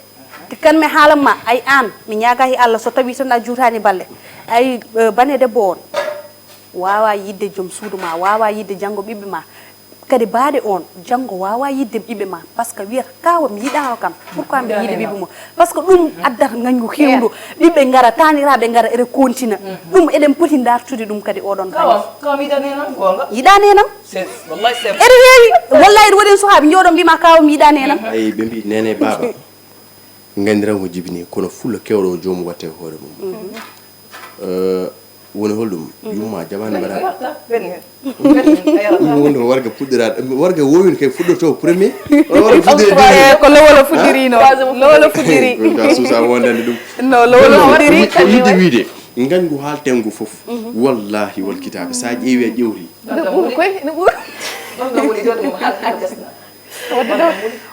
Te kan mi haalan ma ay aan mi ñaagaki Allah so tawi tan a juutaani balle. Ay banne debbo on wawa yidde joom suudu ma wawa yidde janngo ɓiɓɓe ma. Kadi baade on janngo wawa yidde ɓiɓɓe ma. Par ce que wiyata kawa mi yiɗano kam. Pourquoi mbiɗa yiɗi ɓiɓɓe mo? Par ce que ɗum addata ngañgu hewdu. Ɓiɓɓe ngara taniraɓe ngara eɗe kontina. Ɗum eɗen poti dartude ɗum kadi oɗon bannge. Yiɗa nenam. Eɗe heewi. Wallahi eɗe waɗi en suhaaɓe jooɗo mbima kawa mi yiɗa nenam. Ay ɓe mbi nene baba. Nganndiran ko jibini kono fulla kewɗo o joomum watte e hoore mum. Woni holɗum? Yumma jaɓani mbaɗa. Ɗum woni ko warga puɗɗiraɗo warga wowino kay fuɗɗoto premier. Warga fuɗɗiri. Ko lowolo fuɗɗirino. Lowolo fuɗɗiri. Suusa wondande ɗum. No lowolo fuɗɗiri. Ko yiɗi wiide ngañgu haalten ngu fof. Wallahi wal kitabe sa ƴeewi a ƴewri. No ɓuri koy no ɓuri.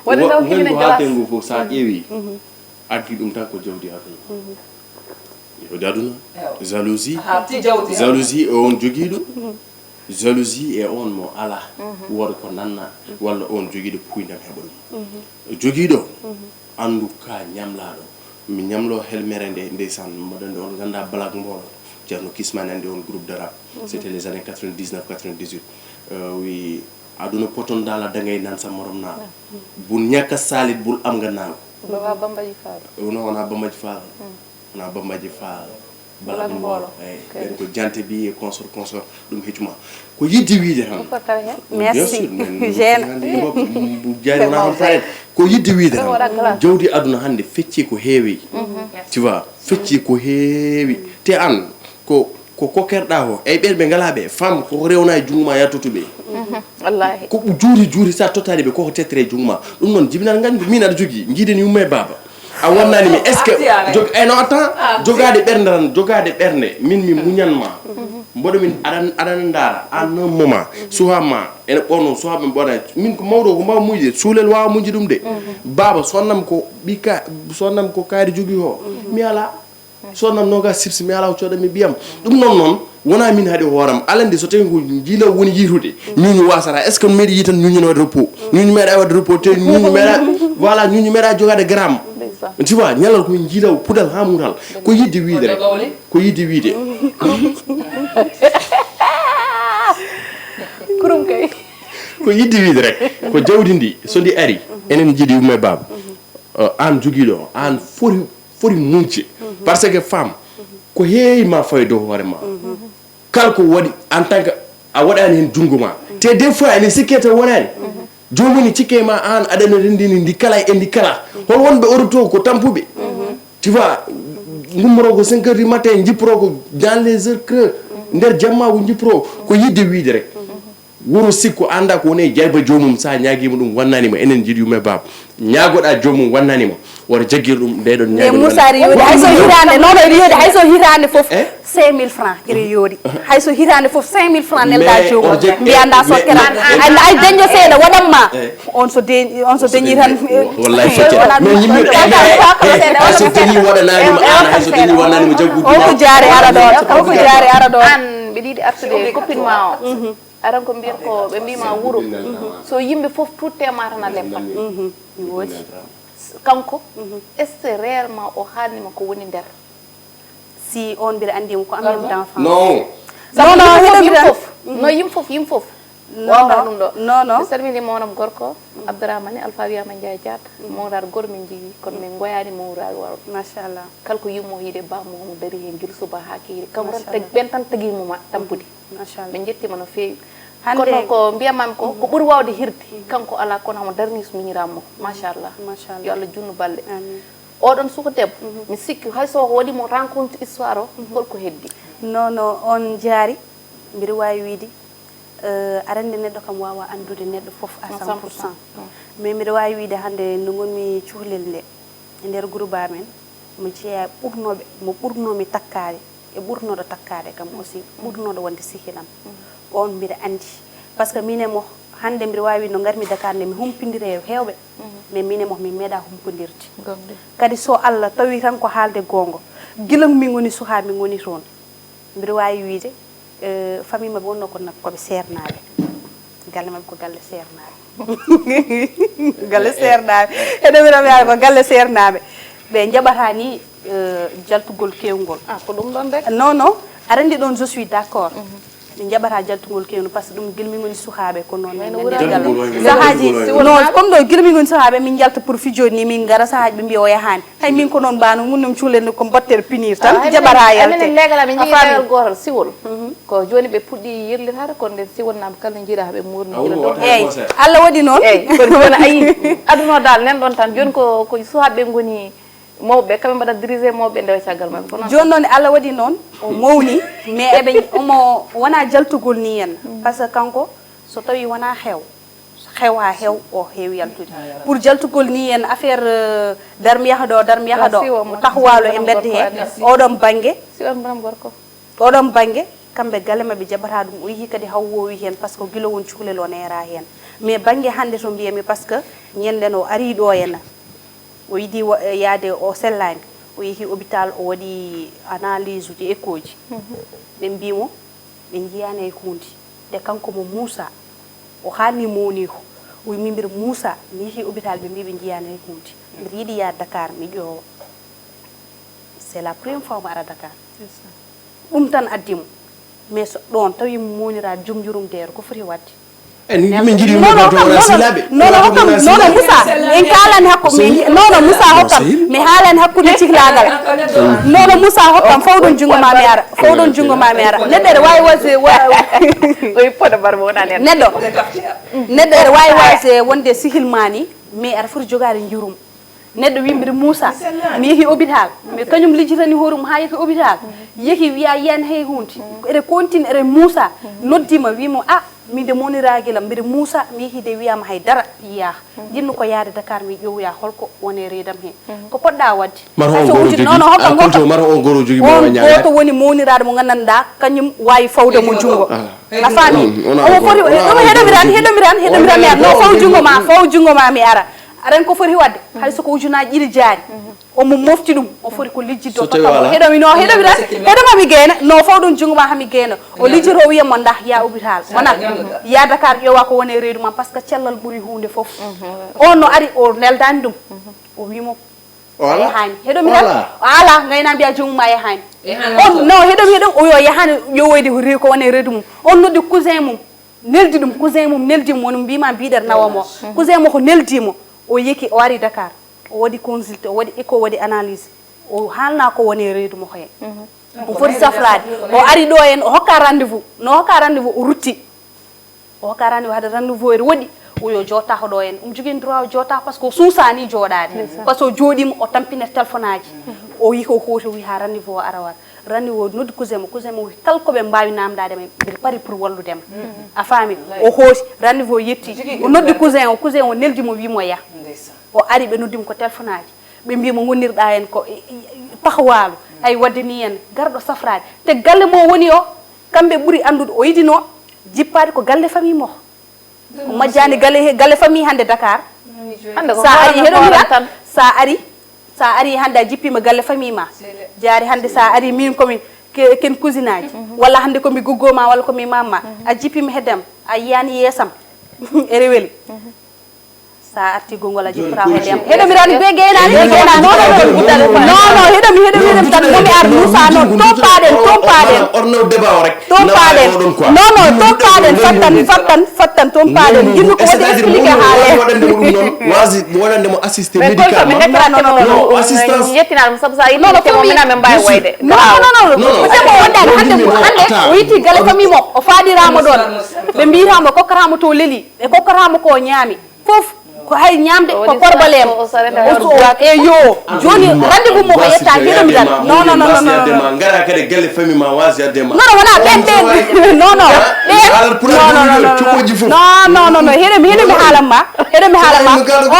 Waɗde ɗo hino ngalas. Ngu fof so a ƴeewi addi ɗum tan ko jawdi aduna. Jawdi aduna. Jalousie. Jalousie e on jogiiɗo. Jalousie e on mo ala. Wooda ko nanna walla on jogiiɗo puydam heɓa ɗum. Jogiiɗo anndu ka ñamlaaɗo. Mi ñamlo helmere nde ndeysaan mbaɗande on ngannda Black Mbolo. Ceerno Kismani anndi on groupe de rap. C'était les années quatre-vingt-dix-neuf quatre-vingt-dix-huit. Wi aduna poton dala dangay nan sa morom na. Bul ñàkk a saalit bul am nga naaw. Baba Bambaji Fall. Wona wona Bambaji Fall. Wona Bambaji Fall. Black Mbolo. Ɓen ko jante bi e consort consort ɗum heccuma. Ko yidde wiide tan. Merci. Jeena. Jari wona on pare. Ko yidde wiide tan. Jawdi aduna hannde fecci ko heewi. Tu vois, fecci ko heewi. Te an ko ko kokkerɗa ko ey ɓen ɓe ngala ɓe femme ko rewna e jungo ma yattoto ɓe. Wallahi. Ko juuri juuri sa tottani ɓe koko tettere e jungo ma. Ɗum noon jibinal ngañgu min aɗa jogii jiiden yumma e baaba. A wonnani mi est ce que jog ay no attan jogaade ɓernde tan jogaade ɓernde min mi muñan ma. Mboɗo min aɗan aɗana ndaara an noon moma suha ma ene ɓorno suha ɓe mboɗa min ko mawɗo ko mbawa muñde suulel wawa muñde ɗum de. Baaba sonnam ko ɓika sonnam ko kaari jogii o mi ala. Sodnam noga sipsi mi ala o coodanmi ɓiyam. Ɗum noon noon wona min haɗi hooram alande so tawi ko jiilaw woni yiitude. Ñuñu wasata est ce que meeɗi yi tan ñuñu no waɗi repos. Ñuñu meeɗa waɗi repos te ñuñu meeɗa voilà ñuñu meeɗa jogade gramme. Tu vois ñalal ko jiilaw pudal ha mutal. Ko yidde wiide rek. Ko yidde wiide. Kurum kay. Ko yidde wiide rek ko jawdi ndi so ndi ari enen jiiɗi yumme baaba. An jogiiɗo an foti foti muñde. Par ce que femme ko heewi ma fawi dow hoore ma. Kala ko waɗi en tant que a waɗani hen junngo ma te des fois ene sikke taw wonani. Joomum ne cikke ma an aɗana renndini ndi kala e ndi kala. Hol wonɓe oto to ko tampuɓe. Tu vois, ngummoroo ko cinq heures du matin, njippiroo ko dans les heures creux, nder jamma ko njippiroo, ko yidde wiide rek. Wuro sikku annda ko woni e jayba joomum, sa ñaagiima ɗum wannanima, enen jiiɗi yumma e baaba, ñaagoɗa joomum wannanima, wota jaggir ɗum nde ɗon. Mais ñaagol Moussa wannanima. Iri yoodi, hay so hiraande, non, non, iri yoodi, hay so hiraande fof, eh? Cinq mille francs, iri yoodi. Hay so hiraande fof, cinq mille francs nelda joomum. Mbiya nda sokkere am. Ay, ay, deñƴo seeɗa, waɗan ma. Eh. On so deñi, on so deñi tan. Wallahi feccere. Mais yimɓe, hay so deñi waɗananima, an hay so deñi waɗananima jaggu. O ko jaare ara ɗon, o ko jaare ara ɗon. An mbiɗa yiɗi artude copine ma o. Aran ko mbiyen ko ɓe mbima wuro. So yimɓe fof tutte ma tan a leppat. Mi woodi. Kanko, est-ce que réellement o haalnima ko woni nder? Si on mbiɗa anndi mo ko ami am d'enfance. Non. Non, non, hiɗo mbiɗa fof. No yim fof, yim fof. Non, wawata non. Ɗum ɗo. Non, non. Mi salmini mawnam gorko, Abdourahmane Alpha wiyama Ndiaye Diatta. Mawraɗo goro min jigi, kono min goyani mawraɗo worɓe. Machallah. Kala ko yummo yiide bammo omo dari hen gila suba ha kiiri. Kanko tan tagi, ɓen tan tagi mo ma tampude. Machallah. Min jettima no feewi. Hannde kono ko mbiyamami ko, ko ɓuri wawde hirde, kanko ala kono hamo darni so miñirammo. Machallah. Machallah. Yo Allah junnu balɗe. Amin. Oɗon suka debbo, mi sikki hay so waɗi mo rencontre histoire o, holko heddi? Non, non, on jaari, mbiɗa wawi wiide, euh, arande neɗɗo kam wawa andude neɗɗo fof à cent pour cent. Mais mbiɗa wawi wiide hannde nde gonmi cuhlel nde, e nder groupe amen, mo jeeya ɓurnoɓe, mo ɓurnomi takkaade, e ɓurnoɗo takkaade kam aussi, ɓurnoɗo wonde sihilam. On mbiɗa anndi. Par ce que min e mo, hannde mbiɗa waawi no ngarmi Dakar nde mi humpindiri e heewɓe. Mais min e mo, min meeɗaa humpondirde. Kadi so Allah tawi tan ko haalde goonga, gila min ngoni suhaa, min ngoni toon. Mbiɗa waawi wiyde, eh, famille maɓɓe wonno ko na-, ko ɓe seernaaɓe. Galle maɓɓe ko galle seernaaɓe. Galle seernaaɓe. Ene wiyata ko galle seernaaɓe. Ɓe njaɓata ni, eh, jaltugol keewngol. Ah, ko ɗum ɗon rek? Non, non. Aɗa anndi ɗon, je suis d'accord. Ɓe njaɓata jaltugol keewngol, par ce que ɗum gila min ngoni suhaaɓe, ko noon min nganndi e galle. Sahaaji, non, comme ɗo gila min ngoni suhaaɓe, min njalta pour fijoji ni, min ngara sahaaji ɓe mbiya o yahaani. Hay min ko noon mbano, mun ɗum cuulen ko mbattere pinir tan, jaɓata yalte. Minen leegal amin njogii leegal gootal, siwol. Ko jooni ɓe puɗɗi yirlitaade, kono nden si wonnaama kala njiiɗa ɓe muurni gila dow. Eey, Allah waɗi noon. Eey, kono jooni a yii, aduna o dal nen ɗon tan. Jooni ko, ko suhaaɓe ɓe ngoni mawɓe ɓe, kamɓe mbaɗa diriger mawɓe ɓe ndewa caggal maɓɓe. Ko noon. Jooni noon Allah waɗi noon, o mawni, mais eɓe, omo wona jaltugol ni en. Par ce que kanko, so tawi wona heew, heewa heew, o heewi yaltude. Pour jaltugol ni en affaire, euh, dar mi yaha ɗo, dar mi yaha ɗo, taxawaalu e mbedde he, oɗon bannge. Si on mbaɗam gorko. Oɗon bannge, kamɓe galle maɓɓe jaɓata ɗum, o yehi kadi haw woowi heen, par ce que gila won cukalel o neera heen. Mais bannge hannde to mbiyami, par ce que ñande no ari ɗo henna, o yiɗi wa-, yaade o sellaani, o yehi hôpital, o waɗi analyse uji, écho ji. Ɓe mbii mo, ɓe njiyaani hay huunde. De kanko mo Moussa, o haalni mowniiko, o wi min mbiɗa Moussa, mi yehi hôpital, ɓe mbii ɓe njiyaani hay huunde. Mbiɗa yiɗi yaade Dakar, mi ƴoowa. C'est la première fois mo ara Dakar. Ɗum tan addi mo. Mais so ɗon tawi mo mownira jom jurum deero, ko foti waɗde? En yimɓe njiɗi yumɓe non, non, hokkam, non, non, Moussa, en kaalani hakku-, mi, non, non, Moussa, hokkam, mi haalani hakkunde ciklaagal. Non, non, Moussa, hokkam, fawɗon junngo ma mi ara, fawɗon junngo ma mi ara. Neɗɗo ene waawi wasde, wa-, o yippoɗo barmo wona neɗɗo. Neɗɗo, neɗɗo ene waawi wasde wonde sihil ma ni, mais aɗa foti jogaade njurum. Neɗɗo wi mbiɗa Moussa, mi yehi hôpital, mi kañum lijjitani hoore mum haa yehi hôpital, yehi wiya yiyaani hay huunde. Eɗe continue, eɗe Moussa, noddi ma, wi mo, "Ah, min de moniraaki lam, mbiɗa Moussa, mi yehi de wiyaama hay dara yiyaaka. Njiɗmi ko yahde Dakar, mi ƴeewoya holko woni e reedam he." Ko poɗɗa waɗde? Mata on goro jogi, non, non, hokkam, ah, hokkam. Mata on goro jogi mo on ñaagaade. Gooto woni mowniraaɗo mo nganndanɗaa, kañum waawi fawde mo junngo. A faami? Omo foti, ɗum heɗomiran, heɗomiran, heɗomiran, no faw junngo ma, faw junngo ma mi ara. Aɗa anndi ko foti waɗde? Hay so ko ujunnaaji ɗiɗi jaari, omo mofti ɗum, o foti ko lijjitde o tokka mo. Heɗo mi, no, heɗo mi tan, heɗo ma mi geena, no, fawɗon junngo ma haa mi geena. O lijjitoo, o wiya mo, "Ndah, yaa hôpital, wona, yaa Dakar, ƴeewa ko woni e reedu ma, par ce que cellal ɓuri huunde fof." On no ari, o neldaani ɗum. O wi mo, "A yahaani." Heɗo mi tan, o ala, ngayna mbiya junngo ma yahaani. On, no, heɗo mi, heɗo, o yo yahaani, ƴeewoyde ko re-, ko woni e reedu mum. On noddi cousin mum. Neldi ɗum, cousin mum neldi mo, woni mbiima mbiɗer nawa mo. Cousin mo ko neldi mo, o yeki, o ari Dakar, o waɗi consulté, o waɗi écho, o waɗi analyse, o haalna ko woni e reedu mo ko heen. O foti safraade, o ari ɗo heen, o hokka rendez-vous, no hokka rendez-vous, o rutti. O hokka rendez-vous, hade rendez-vous ene woɗɗi, O yo jootaako ɗo en. Omo jogii droit o jootaako, parce que o suusaani jooɗaade. Parce que o jooɗiima, o tampinat téléphone aji. O yi ko hooti, o wi haa rendez-vous o ara wara. Rendez-vous o noddi cousin mo, cousin mo wi kala ko ɓe mbaawi naamndaade ma, mbiɗa pari pour wallude ma. A faami? O hooti, rendez-vous o yetti. O noddi cousin o, cousin o neldi mo, wi mo yah. O ari, ɓe noddi mo ko téléphone aji. Ɓe mbii mo ngonirɗa en ko e, e, e, pahwaalu. Ay, wadde ni en, garɗo safraade. Te galle mo woni o, kamɓe ɓuri anndude, o yiɗino jippaade ko galle famille mo. O majjaani galle he, galle famille hannde Dakar. Hannde ko Sa ari, hoorema heɗo mi hoorema tan. Sa ari, sa ari hannde a jippiima galle famille ma. Jaari hannde sa ari min komin ke-, ken cousine aji. Walla hannde ko mi goggo ma, walla ko mi mamma. A jippiima heddam, a yiyaani yeesam. Ere weli. Sa arti gongol a jippata ko heddam. Heɗo mi rani be geenaani, be geenaani. Non, non, non, non, heɗo mi, heɗo mi, heɗo mi tan. Momi ar Moussa, non, tompaɗen, tompaɗen. Orno débat o rek. Tompaɗen. Non, non, tompaɗen, fattan, fattan, fattan, tompaɗen. Yimɓe ko waɗi expliqué haale. Waɗande mo ɗum noon, wasi waɗande mo assisté médicalement. Non, non, non, non. Yettinaɗo mo sabu sa yettinitemo mina min mbawi wayde. Non, non, non, non. Ɗum demo wondani hannde, hannde o yetti galle famille mo, o faɗirama ɗon. Ɓe mbiyatamo kokkatamo to leli, ɓe kokkatamo ko ñaami. Fof ko hay ñaamde ko korbalema. O, o, o, o, e yo, jooni rendez-vous mo ko yetta, heɗo mi tan. Non, non, non, non, non, non. Ngara kadi galle famille ma wasi adde ma. Non, non, wona ɓen, ɓen. Non, non. Ɓen. Alal pulaar non, non, non, non, non, non, non, non, non, heɗo mi, heɗo mi haalan ma. Heɗo mi haalan ma.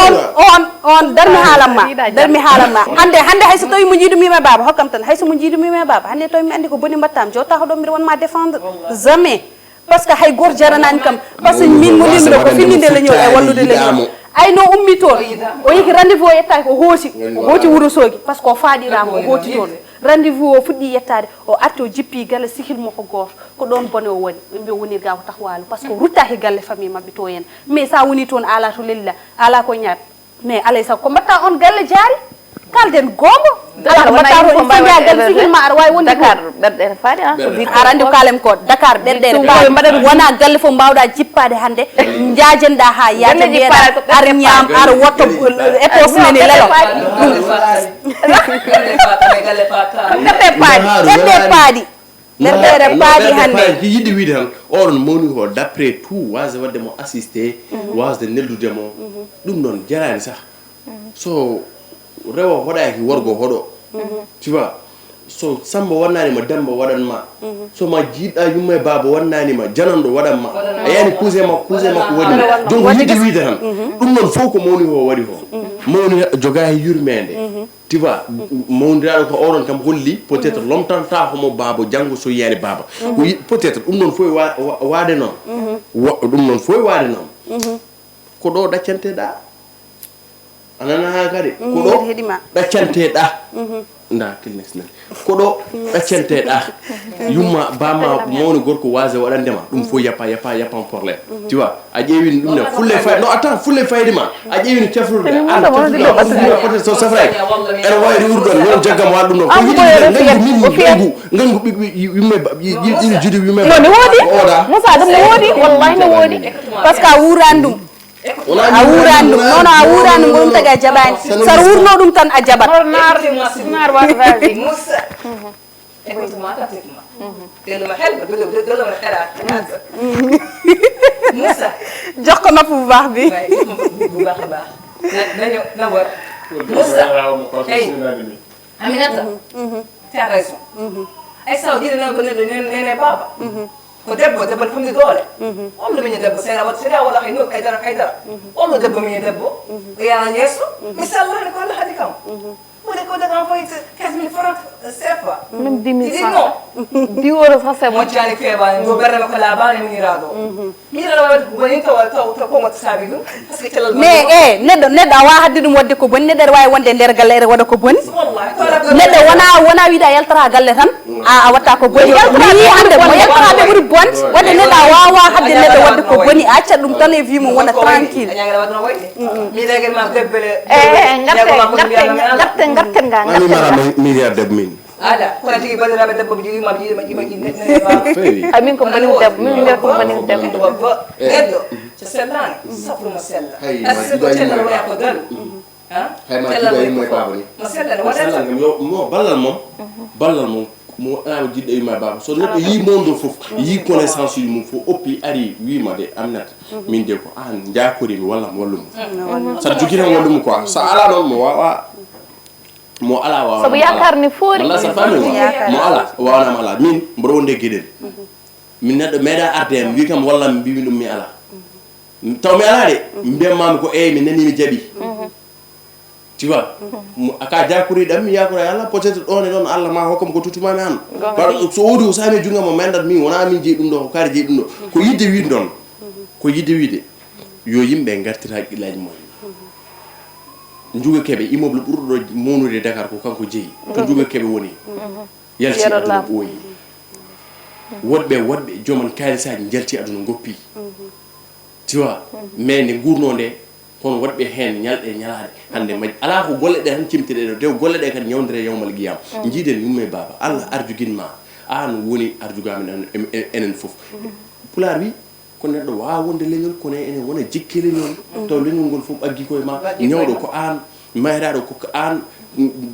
On, on, on, dar mi haalan ma. Dar mi haalan ma. Hannde, hannde hay so tawi mo jiidumi ma baaba, hokkam tan. Hay so mo jiidumi ma baaba, hannde tawi mi anndi ko boni mbattam, jotta ko ɗo mbiɗa won ma défendre. Jamais. Parce que hay gooto jaranaani kam, parce que min mo nulmi ɗo ko finninde leñol e wallude leñol. Ay no ummi toon, o yehi rendez-vous o yettaaki, o hooti, o hooti Wuro Soogi, parce que o faaɗiraama, o hooti toon. Rendez-vous o fuɗɗi yettaade, o arti o jippi galle sihil mo ko gooto, ko ɗoon bone o woni. Ɓe mbi o woni ga ko tax waalo, parce que o ruttaaki galle famille maɓɓe to en. Mais sa woni toon, ala to lelli la, ala ko ñaat. Mais alay sago ko mbatta on galle jaari, kalden goonga. Ala ko mbatta toon, il faut njaha galle sihil ma, aɗa waawi wonde Dakar, ɓerɗe ene faadi, ah, ko biɗa aɗa anndi ko kaalem ko Dakar, ɓerɗe ene faadi. Wona galle fof mbaawɗa jippaade hannde, njaajenɗa haa yaaja, mbiyeɗa ar ñaam, ar wotto, éponge nani lelo. Ɓerɗe paaɗi, ɓerɗe paaɗi. Nder ɓeere paaɗi hannde. Ki yiɗi wiide tan, oɗon mawni ko d'après tout, waasde waɗde mo assisté, waasde neldude mo. Ɗum noon jaraani sah. So rewo hoɗaaki, worgo hoɗo. Tu vois? So Sammba waɗnaani ma, Demmba waɗan ma. So ma jiiɗɗa yumma e baaba waɗnaani ma, jananɗo waɗan ma. A yani cousin makko, cousin makko waɗi ma. Donc yiɗi wiide tan. Ɗum noon fof ko mawni ko waɗi ko. Mawni jogaaki yurmeende. Tu vois, mawniraaɗo ko oɗon kam holli, peut-être lomtanta homo baaba janngo so yiyaani baaba. Ko yi-, peut-être ɗum noon fof wa-, wa-, waade noon. Wa-, ɗum noon fof waade noon. Ko ɗo ɗaccanteɗa. A nana haa kadi. Ko ɗo ɗaccanteɗa. Nda, kilnex nani. Ko ɗo ɗaccanteɗa. Yumma, bamma, mawni gorko waase waɗande ma. Ɗum fof yapa, yapa, yapa problème. Tu vois? A ƴeewino ɗum ne, fulle fay-, non, attends, fulle fayde ma. A ƴeewino cafrude, an cafrude, peut-être so safray. Ene wayri urɗon, non, jaggam waɗa ɗum ɗo. Ko yiɗi ngangu min, ngangu, ngangu ɓiɓɓe, yumma, yiɗi juude yumma. No, ne woodi. Moussa, ɗum ne woodi, wallahi ne woodi. Parce que a wuurani ɗum. A wuurani ɗum. Non, non, a wuurani ɗum, ɗum tagi a jaɓani. Sara wuurno ɗum tan a jaɓat. Naar, naar, vas-y. Écoute-moi attentivement. Delloo ma xel, delloo, delloo ma xelaat. Moussa. Jox ko nopp bu baax bi. Waaye, jox ko nopp bu baax a baax. Na, na ñëw, na wër. Moussa. Hey. Aminata. Tu as raison. Ay saw jide na ko ne, ne, ne, ne baaba. Ko debbo, debbo ne famɗi doole. Walla min debbo, sera wat, sera wala hay no, kay dara, kay dara. Walla debbo min debbo. Yana yeso. Mi sallani ko Allah hadi kam. Woni ko daga envoyé quinze mille francs, euh, C F A. Même dix mille francs. Dix euros sax, c'est bon. Moƴƴaani feebaani, ngo ɓernde makko laabaani, miñiraaɗo. Miñiraaɗo waɗde ko boni, tawa, tawa, tawa ko ngot saabi ɗum, parce que cellal. Mais, eh, neɗɗo, neɗɗo a waawaa haɗde ɗum waɗde ko boni, neɗɗo ene waawi wonde e nder galle ene waɗa ko boni. Wallahi, tawa neɗɗo wona, wona wiide a yaltata galle tan, a, a watta ko boni. Mi yii hannde mo yaltata ɓe ɓuri bonde, waɗde neɗɗo a waawaa haɗde neɗɗo waɗde ko boni, a accat ɗum tan e vie mum wona tranquille. A ñaagata waɗde no wayi. Mi rege ma debbele. Eh, eh, ngarte, ngarte, ngarte, ngarte, ngarte. Mami mara mi, mi ya deb min. Ala, kono tigi bandiraɓe debbo ɓe jiɗi ma, ɓe jiɗi ma, ɓe jiɗi ma, ɓe jiɗi ma, ɓe jiɗi ma. Fewi. Ay, min ko boni debbo, min mbiyata ko boni debbo. Debbo, neɗɗo, so sellaani, safru mo sella. Hay, ma jiɗa yumma e baaba. Ha? Hay, ma jiɗa yumma e baaba ni. Mo sella, mo sella kam, yo, mo, ballal mom, ballal mom. Mo alaa ko jiɗɗo yumma e baaba. So neɗɗo yii mawɗo fof, yii connaissance uji mum fof, oppi, ari, wiima de, Aminata, min de ko aan njaakoriimi, walla mi wallu mo. Saɗa jogii tan wallu mo quoi. So alaa noon, mo waawaa, mo alaa waawaa. Sabu yaakaar ne foori. Walla sa faami mo. Mo alaa, o waawanaama alaa. Min, mboɗo wonde Geɗel. Min neɗɗo meeɗa arde am, wii kam walla mi mbiimi ɗum mi alaa. Taw mi alaa de, mbiyammaami ko eey, mi nanii mi jaɓi. Tu vois? Mo- Aka jaakoriɗam, mi yaakora e Allah, peut-être ɗoon e ɗoon Allah ma hokkam ko tuttumaami aan. Par- so woodi ko saami e junngo mo mendat min, wonaa min jeyi ɗum ɗo, ko kaari jeyi ɗum ɗo. Ko yidde wiide ɗoon. Ko yidde wiide. Yo yimɓe ngartir haqqillaaji mumen. Njuga Keɓe, immeuble ɓurɗo ɗo mawnude e Dakar ko kanko jeyi. To Njuga Keɓe woni. Yalti Yero aduna Lam. Ɓooyi. Woɗɓe, woɗɓe, joman kaalisaaji njalti aduna ngoppi. Tu vois? Mais nde nguurnoo nde, kono woɗɓe heen ñalɗe e ñalaaɗe. Hannde maj-, alaa ko golle ɗe tan cimtiɗe ɗo, tew golle ɗe kadi ñawndire yawmal qiyam. Njiiden yumma e baaba. Allah arjugin ma. Aan woni arjuga amen en-, en-, en-, enen fof. Pulaar wi, ko neɗɗo waawa wonde leñol, kono enen wona jikke leñol. Taw leñol ngol fof ɓaggi koye ma. Ñawɗo ko aan, mayraaɗo ko ko aan,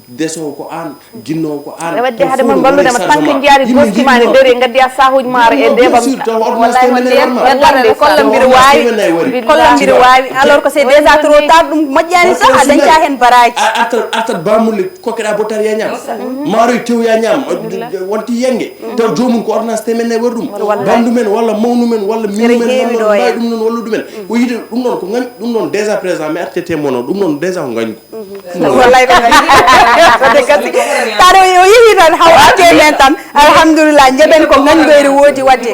desoowo ko aan, jinnoowo ko aan. Aɗa wadde hade mon mballude ma tan ko njaari goskima ne ndori, ngaddi a sahuji maaro e debam. Wallahi, wallahi. Kollam mbiɗa waawi. Kollam mbiɗa waawi. Alors que c'est déjà trop tard, ɗum moƴƴaani sax, a dañca heen baraaji. A artat, artat bamulle kokkeɗa bottal ya ñaam. Maaroy tew ya ñaam. Wonti yenge. Taw joomum ko ordonnance temen nayi waɗi ɗum. Wallahi. Bandu men walla mawnu men walla minu men heewi walla ɗo mbawi en. Ɗum noon walludu men. Ko yiide ɗum noon ko ngañ, ɗum noon déjà présent mi artete mono, ɗum noon déjà ko ngañgu. Wallay ko ngañgu. Wadde kasi, taɗo o yehi tan, haw arte men tan. Alhamdulillah, njeɓen ko ngañgu ene woodi wadde.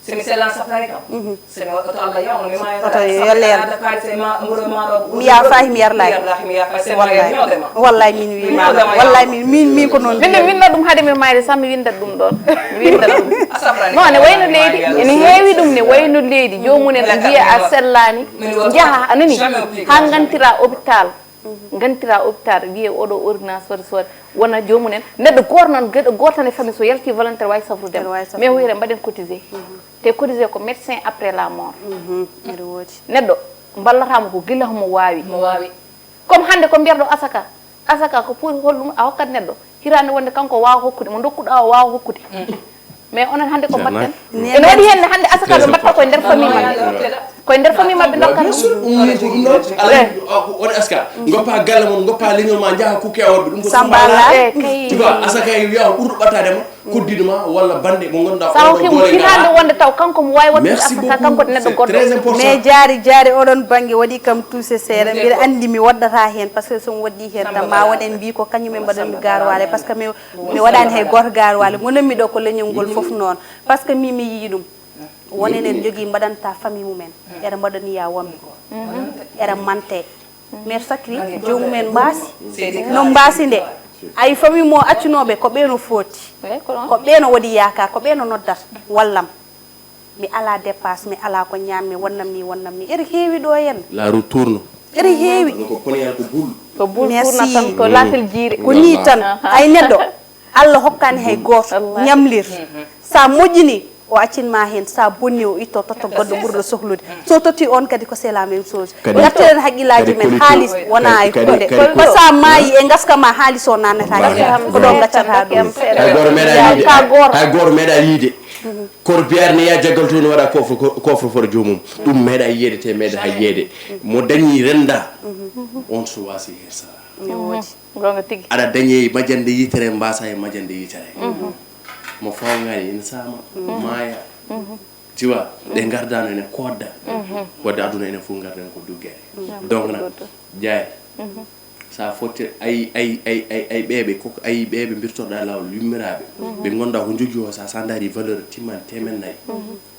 Simi sella safray kam. Simi oto Allah yawno mi maayo. Oto yo leer. Kadi sema muro ma ɗo. Mi ya fahi mi yarlay. Yarlahi mi ya fahi sema. Wallay. Ñoodema. Wallay min wi. Ñoodema. Wallay min, min, min ko noon. Min de min no ɗum hade mi mayde sa mi windat ɗum ɗon. Mi windat ɗum. Asafrani. Non, ne wayno leydi. Ene heewi ɗum ne wayno leydi. Joomum en mbiya a sellaani. Jaha, a nani? Ha ngantira hôpital. Ngantira hôpital, wiye oɗo ordonnance waɗi so waɗi. Wona joomum en. Neɗɗo gooto noon, geɗo gooto tan e famille so yalti volontaire wawi safrude. Aɗa wawi safrude. Mais hoyre mbaɗen cotisé. Te cotisé ko médecin après la mort. Aɗa woodi. Neɗɗo mballatamo ko gila homo wawi. Mo wawi. Comme hande ko mbiyatɗo asaka. Asaka ko pour holɗum a hokkat neɗɗo. Hirande wonde kanko wawa hokkude, mo dokkuɗa o wawa hokkude. Mais onon hannde ko mbaɗten? Ene waɗi heen hannde asaka ɓe mbaɗta koye nder famille maɓɓe. Koye nder famille maɓɓe ndokkata. Bien sûr, ɗum ni ko ɗum ɗon. Alaa, on asaka. Ngoppa galle mon, ngoppa leñol ma, njaha kukke e worɓe. Ɗum ko sambala. Sambala. Eh, kay. Tu vois, asaka e wiya ko ɓurɗo ɓattade ma, koddiɗo ma, walla bande mo ngonnduɗaa. Sa hokki mo hitaande wonde taw kanko mo waawi waɗtude asaka, kanko neɗɗo goɗɗo. Très important. Mais jaari, jaari oɗon bannge waɗi kam touché seeɗa. Mbiɗa anndi mi waɗdata heen, parce que so mi waɗdi heen tan ma wonen mbi ko kañum en mbaɗanmi gaarwaale, parce que mi Mi waɗaani hay gooto gaarwaale. Ngonanmi ɗo ko leñol ngol fof noon. Parce que mi, mi yii ɗum. Won enen njogii mbaɗanta famille mumen. Eɗa mbaɗaniya wonɓe. Eɗa mante. Mère Sacré, joomum en mbaasi. No mbaasi nde. Ay famille mo accunooɓe, ko ɓe no foti. Ko ɓe no waɗi yaakaar, ko ɓe no noddata. Wallam. Mi ala dépasse, mi ala ko ñaammi, wonnam ni, wonnam ni. Eri heewi ɗo en. La roue tourne. Eri heewi. Kono ko koniyal ko bul. Ko bul tourna tan, ko laatel jiire. Ko ni tan. Aha. Ay neɗɗo, Allah hokkani hay gooto. Wallahi. Ñamlir. Sa moƴƴini, o accin ma heen. Sa bonni, o itto, totta goɗɗo ɓurɗo sohlude. So totti on kadi ko c'est la même chose. Kadi, ngartiren haqqillaaji kadi men, politique, haalis wona e kadi, huunde. Kadi, ko sa maayi e ngaska ma haalis o naannata. Wallahi. Ko ɗo gaccata ɗum. Hay gooto meeɗa yiide. Hay gooto meeɗa yiide. Kono biyaade ne yaa jaggal to ne waɗa coffre, coffre fort joomum. Ɗum meeɗa yiyeede te meeɗa hay yiyeede. Mo dañi rennda, on so waasi hersara. Goonga tigi. Aɗa dañi majande yitere, mbaasa e majande yitere. Mo fawngaani ene saama, maaya. Tu vois, ɗe ngardaano ene koodda. Wadde aduna enen fof ngarden ko duggere. Donc na, jaari. Sa fotti ay, ay, ay, ay, ay ɓeeɓe, ko ay ɓeeɓe mbirtorɗa laawol yummiraaɓe. Ɓe ngonnduɗaa ko njogii o, sa, sa ndaari valeur timmaani teemen nayi.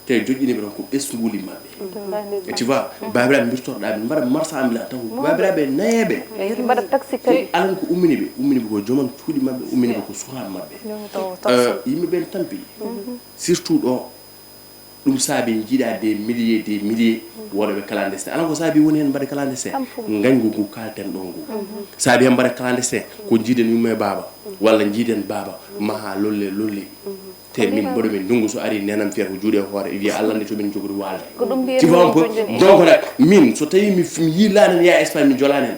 Te joƴƴiniiɓe ɗon ko ɓesnguuli maɓɓe. Wallahi ndeysaan. Et tu vois, baabiraaɓe mbirtorɗa ɓe mbaɗa marsa amila taw ko baabiraaɓe nayeeɓe. Eyi, mbaɗa taxi kadi. Alan ko ummini ɓe, ummini ɓe ko joman cuuɗi maɓɓe, ummini ɓe ko sukaa maɓɓe. Yimɓe ɓen tampi. Surtout ɗo, ɗum saabi jiiɗa des milliers, des milliers waɗooɓe clandestin. Alaa ko saabi woni heen mbaɗa clandestin. Ngañgu ngu kaalten ɗo ngu. Saabi heen mbaɗa clandestin ko jiiden yumma e baaba, walla jiiden baaba, maha lolle, lolle. Te min mboɗo min ndungu so ari nenam fiyata ko juuɗe hoore wiya Allah nde to min jogori waalde. Ko ɗum mbiyen. Tu vois un peu? Donc nag min so tawi mi mi yi laanen ya Espagne mi jolaanen.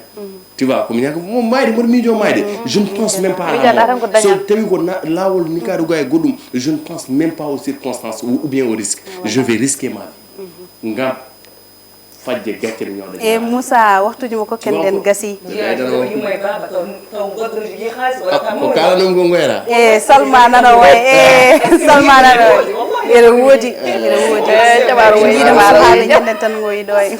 Tu vois ko mi ñaka mo mayde mboɗo miijo mayde. Je ne pense même pas à la mort. So tawi ko na- laawol ni ka ɗo ga e goɗɗum, je ne pense même pas aux circonstances ou, ou bien au risque. Je vais risquer ma vie. Ngam fajje gacce mi ñoɗa. E Moussa, waxtuji mo kokken ɗen gasi. Yumma e baaba taw taw goɗɗo no jogii xaalis wala kam ko kala ɗum ko ngoyra. E Salma nana way. E Salma nana way. Ene woodi, ene woodi. Min jiiɗi ma alhaali ñanden tan ngoyi ɗo e.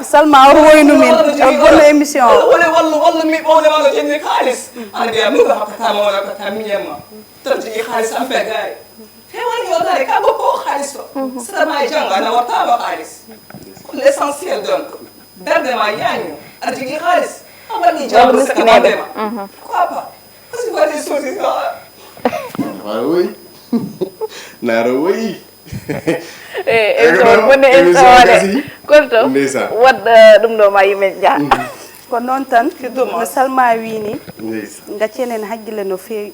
Salma oto woynu min, o bonno émission o. Wala wala wala mi ɓowle ma no jenni xaalis. Ana biya mu ko hakkata ma wala ko tamiyama. Tan jogii xaalis am be gaay. Te woni yewtaade ka bokko o xaalis o. Sata ma e janngo ana wartaama xaalis. Ko l'essentiel donc. Darde ma yaañu aɗa jogii xaalis. A waɗi janngo saka ma ndema. Pourquoi pas? Parce que waɗi soti ah. Naara woyi. Naara woyi. E émission bonne émission waɗe. Kolto. Ndeysan. Waɗ eh, ɗum ɗo ma yimɓe njaha. Ko noon tan no Salma wii ni. Ndeysan. Gaccen en hakkille no feewi.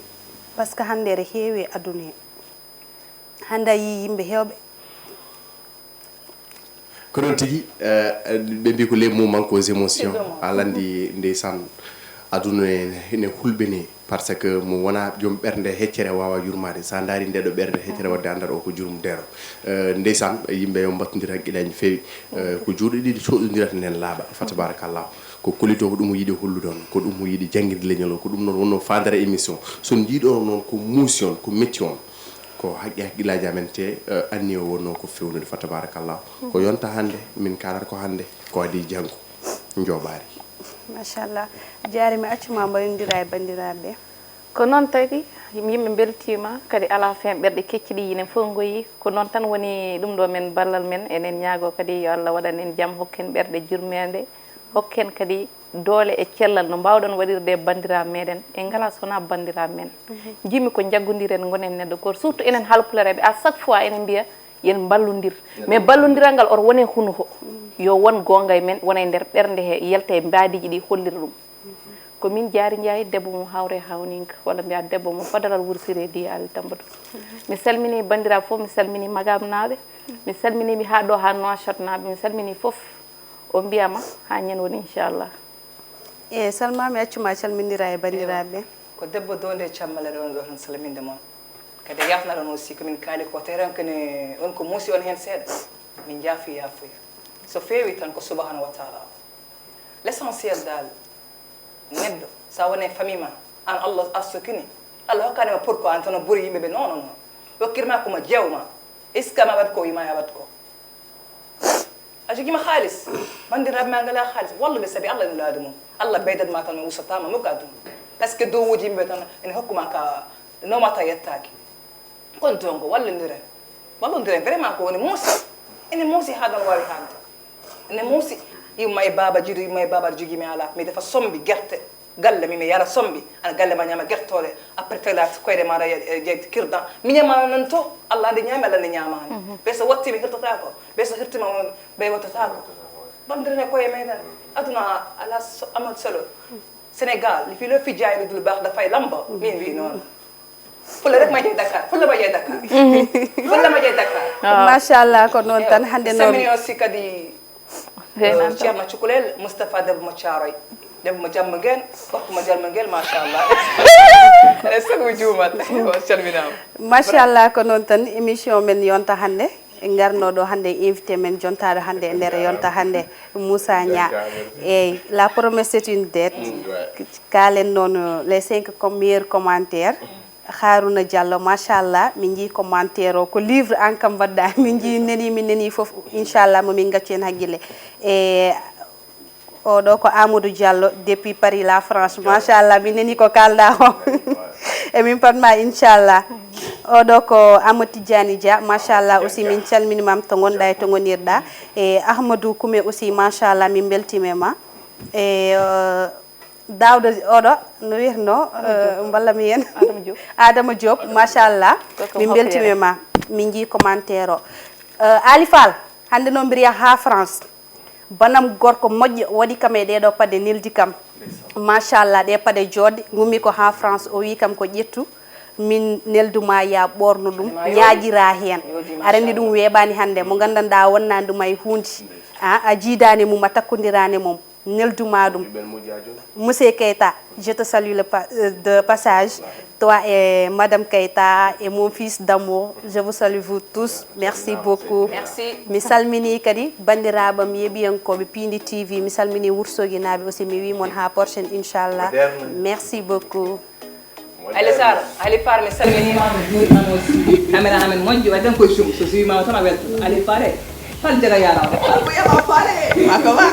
Parce que hannde ene heewi e aduna he. Hannde a yii yimɓe heewɓe. Ko noon tigi, eh, ɓe mbi ko les mots manquent aux émotions. A landi ndeysan aduna ene hulɓini par ce que mo wona joom ɓernde heccere wawa yurmade. Sa daari nde ɗo ɓernde heccere wadde andata o ko jurum dero. Eh, ndeysan yimɓe yo mbattodir haqqillaji no feewi. Eh, ko juuɗe ɗiɗi coɗodirata nden laaɓa fa tabarakallahu. Ko kolito ko ɗum o yiɗi hollude on, ko ɗum o yiɗi jannginde leñol o, ko ɗum noon wonno faandere émission. So on njiiɗo on noon ko muusi on, ko metti on, ko haqqi haqqillaaji amen te eh, anniya o wonno ko fewnude fa tabarakallah. Ko yonta hannde, min kaalata ko hannde, ko adii janngo. Njooɓaari. Machallah. Jaari mi accu ma mbayondira e banndiraaɓe. Ko noon tagi yimɓe mbeltiima kadi alaa fen ɓerɗe kecci ɗi yinen fof ngoyi. Ko noon tan woni ɗum ɗo men ballal men, enen ñaago kadi yo Allah waɗan en jam, hokken ɓerɗe jurmeende, hokken kadi doole e cellal no mbaawɗon waɗirde e banndiraaɓe meɗen. En ngalaa so wonaa banndiraaɓe men. Njiimi ko njaggondiren ngonen neɗɗo gooto, surtout enen haalpulareeɓe, à chaque fois enen mbiya yen mballondir. Mais ballondiral ngal oto wone hunuko, yo won goonga e men, wona e nder ɓernde he, yalta e mbaadiiji ɗi hollira ɗum. Ko min Jaari Njaay, debbo mo Hawre Hawninka, walla mbiya debbo mo Fadaral Wursire di Ali Tambadu. Mi salmini banndiraaɓe fof, mi salmini Magamnaaɓe, mi salmini mi haa ɗo haa Nouakchott naaɓe, mi salmini fof. O mbiyama haa ñande woni inchallah. E Salma mi accuma calmindira e banndiraaɓe. Ko debbo donde cammale ɗon ɗo tan salminde mon. Kadi yafnaɗon aussi ko min kaali ko teren kene on ko muusi on heen seeɗa. Min njaafi yaafuya. So feewi tan ko subhanahu wa taala. L'essentiel dal, neɗɗo, sa wone famille ma, an Allah arsukini, Allah hokkanima pour ko an tan o ɓuri yimɓe ɓe, non, non, non. Hokkirma ko mo jewma. Est-ce que ma waɗ ko wima ya waɗ ko? A jogima haalis, banndiraaɓe ma ngala haalis, walluɓe sabi Allah no laadu mum. Allah ɓeydat ma tan, o usatama mukk aduna. Parce que dowuji yimɓe tan ene hokkuma ka nomata yettaki. Kon donc wallondiren, wallondiren vraiment ko woni muusi. Ene muusi ha ɗon wawi haalde. Ene muusi. Yumma e baaba jiidu, yumma e baaba aɗa jogii mi ala, mi defa sombi gerte, galle mi mi yara sombi, ana galle ma ñama gertooɗe. Après telat koyɗe ma ara jeeyti kirdan mi ñama nan to. Allah nde ñaami, Allah nde ñamani. Ɓe so watti mi hirtatako, ɓe so hirtima on ɓe wattatako. Banndirene koye meɗen. Aduna ala so- amat solo. Sénégal li fi lo fi jaay lu dul baax dafay lamb. Min wi noonu. Fulla rek ma jeeyi Dakar, fulla ma jeeyi Dakar. Fulla ma jeeyi Dakar. Machallah, ko noon tan hannde noon. Salmini aussi kadi ceerno cukalel Moustapha debbo mo Caaroy, debbo mo jamma ngel, gorko mo jamma ngel, machallah. Eɗen sago juumat. Calminama. Machallah, ko noon tan émission men yonta hannde. Ngarno ɗo hannde invité men jontaaɗo hannde e nder yonta hannde, Moussa Nia. Eyyi, la promesse c'est une dette. Kaalen noon les cinq com- meilleurs commentaires. Harouna Diallo, machallah, min jii commentaire o ko livre an kam mbaɗɗa. Min jii neni min neni fof, inchallah mo min gaccu hen hakkille. E oɗo ko Amadou Diallo depuis Paris la France, machallah, min neni ko kalɗa o. E min patma inchallah. Oɗo ko Amadou Tidiani Dia, machallah aussi min calminimam to gonɗa e to gonirɗa. E Ahmadou Koumé aussi, machallah, min beltima e ma. E Daouda oɗo no wiyatno, mballa mi hen. Adama Diop. Adama Diop, machallah. Min beltima e ma. Min jii commentaire o. Ali Fall, hannde noon mbiɗa yaha haa France. Banam gorko moƴƴo waɗi kam e ɗeɗo paɗe, neldi kam. Machallah, ɗe paɗe joɗɗe, gummi ko haa France, o wi kam ko ƴettu. Min nelduma ya ɓorno ɗum, ñaaƴira heen. Aɗa anndi ɗum weeɓaani hannde, mo nganndanɗaa wonnaani ɗum hay huunde. A a jiidaani mum, a takkondirani mum, nelduma ɗum. Monsieur Keita, je te salue le pa- euh, de passage. Toi et Madame Keita et mon fils d'amour, je vous salue vous tous. Merci beaucoup. Merci. Mi salmini kadi banndiraaɓe am yeeɓiyankooɓe Piindi T V, mi salmini Wursoginaaɓe aussi, mi wii mon haa prochaine inchallah. Merci beaucoup. Ali Sar, Ali Far, mi salminiima, mi juuriima aussi. Caméra amen moƴƴo, waɗi tan koye sum, so suwii ma tan a welto. Ali Fare, fal jaga yaaraama. Fal ko yama fare, ma ko wa.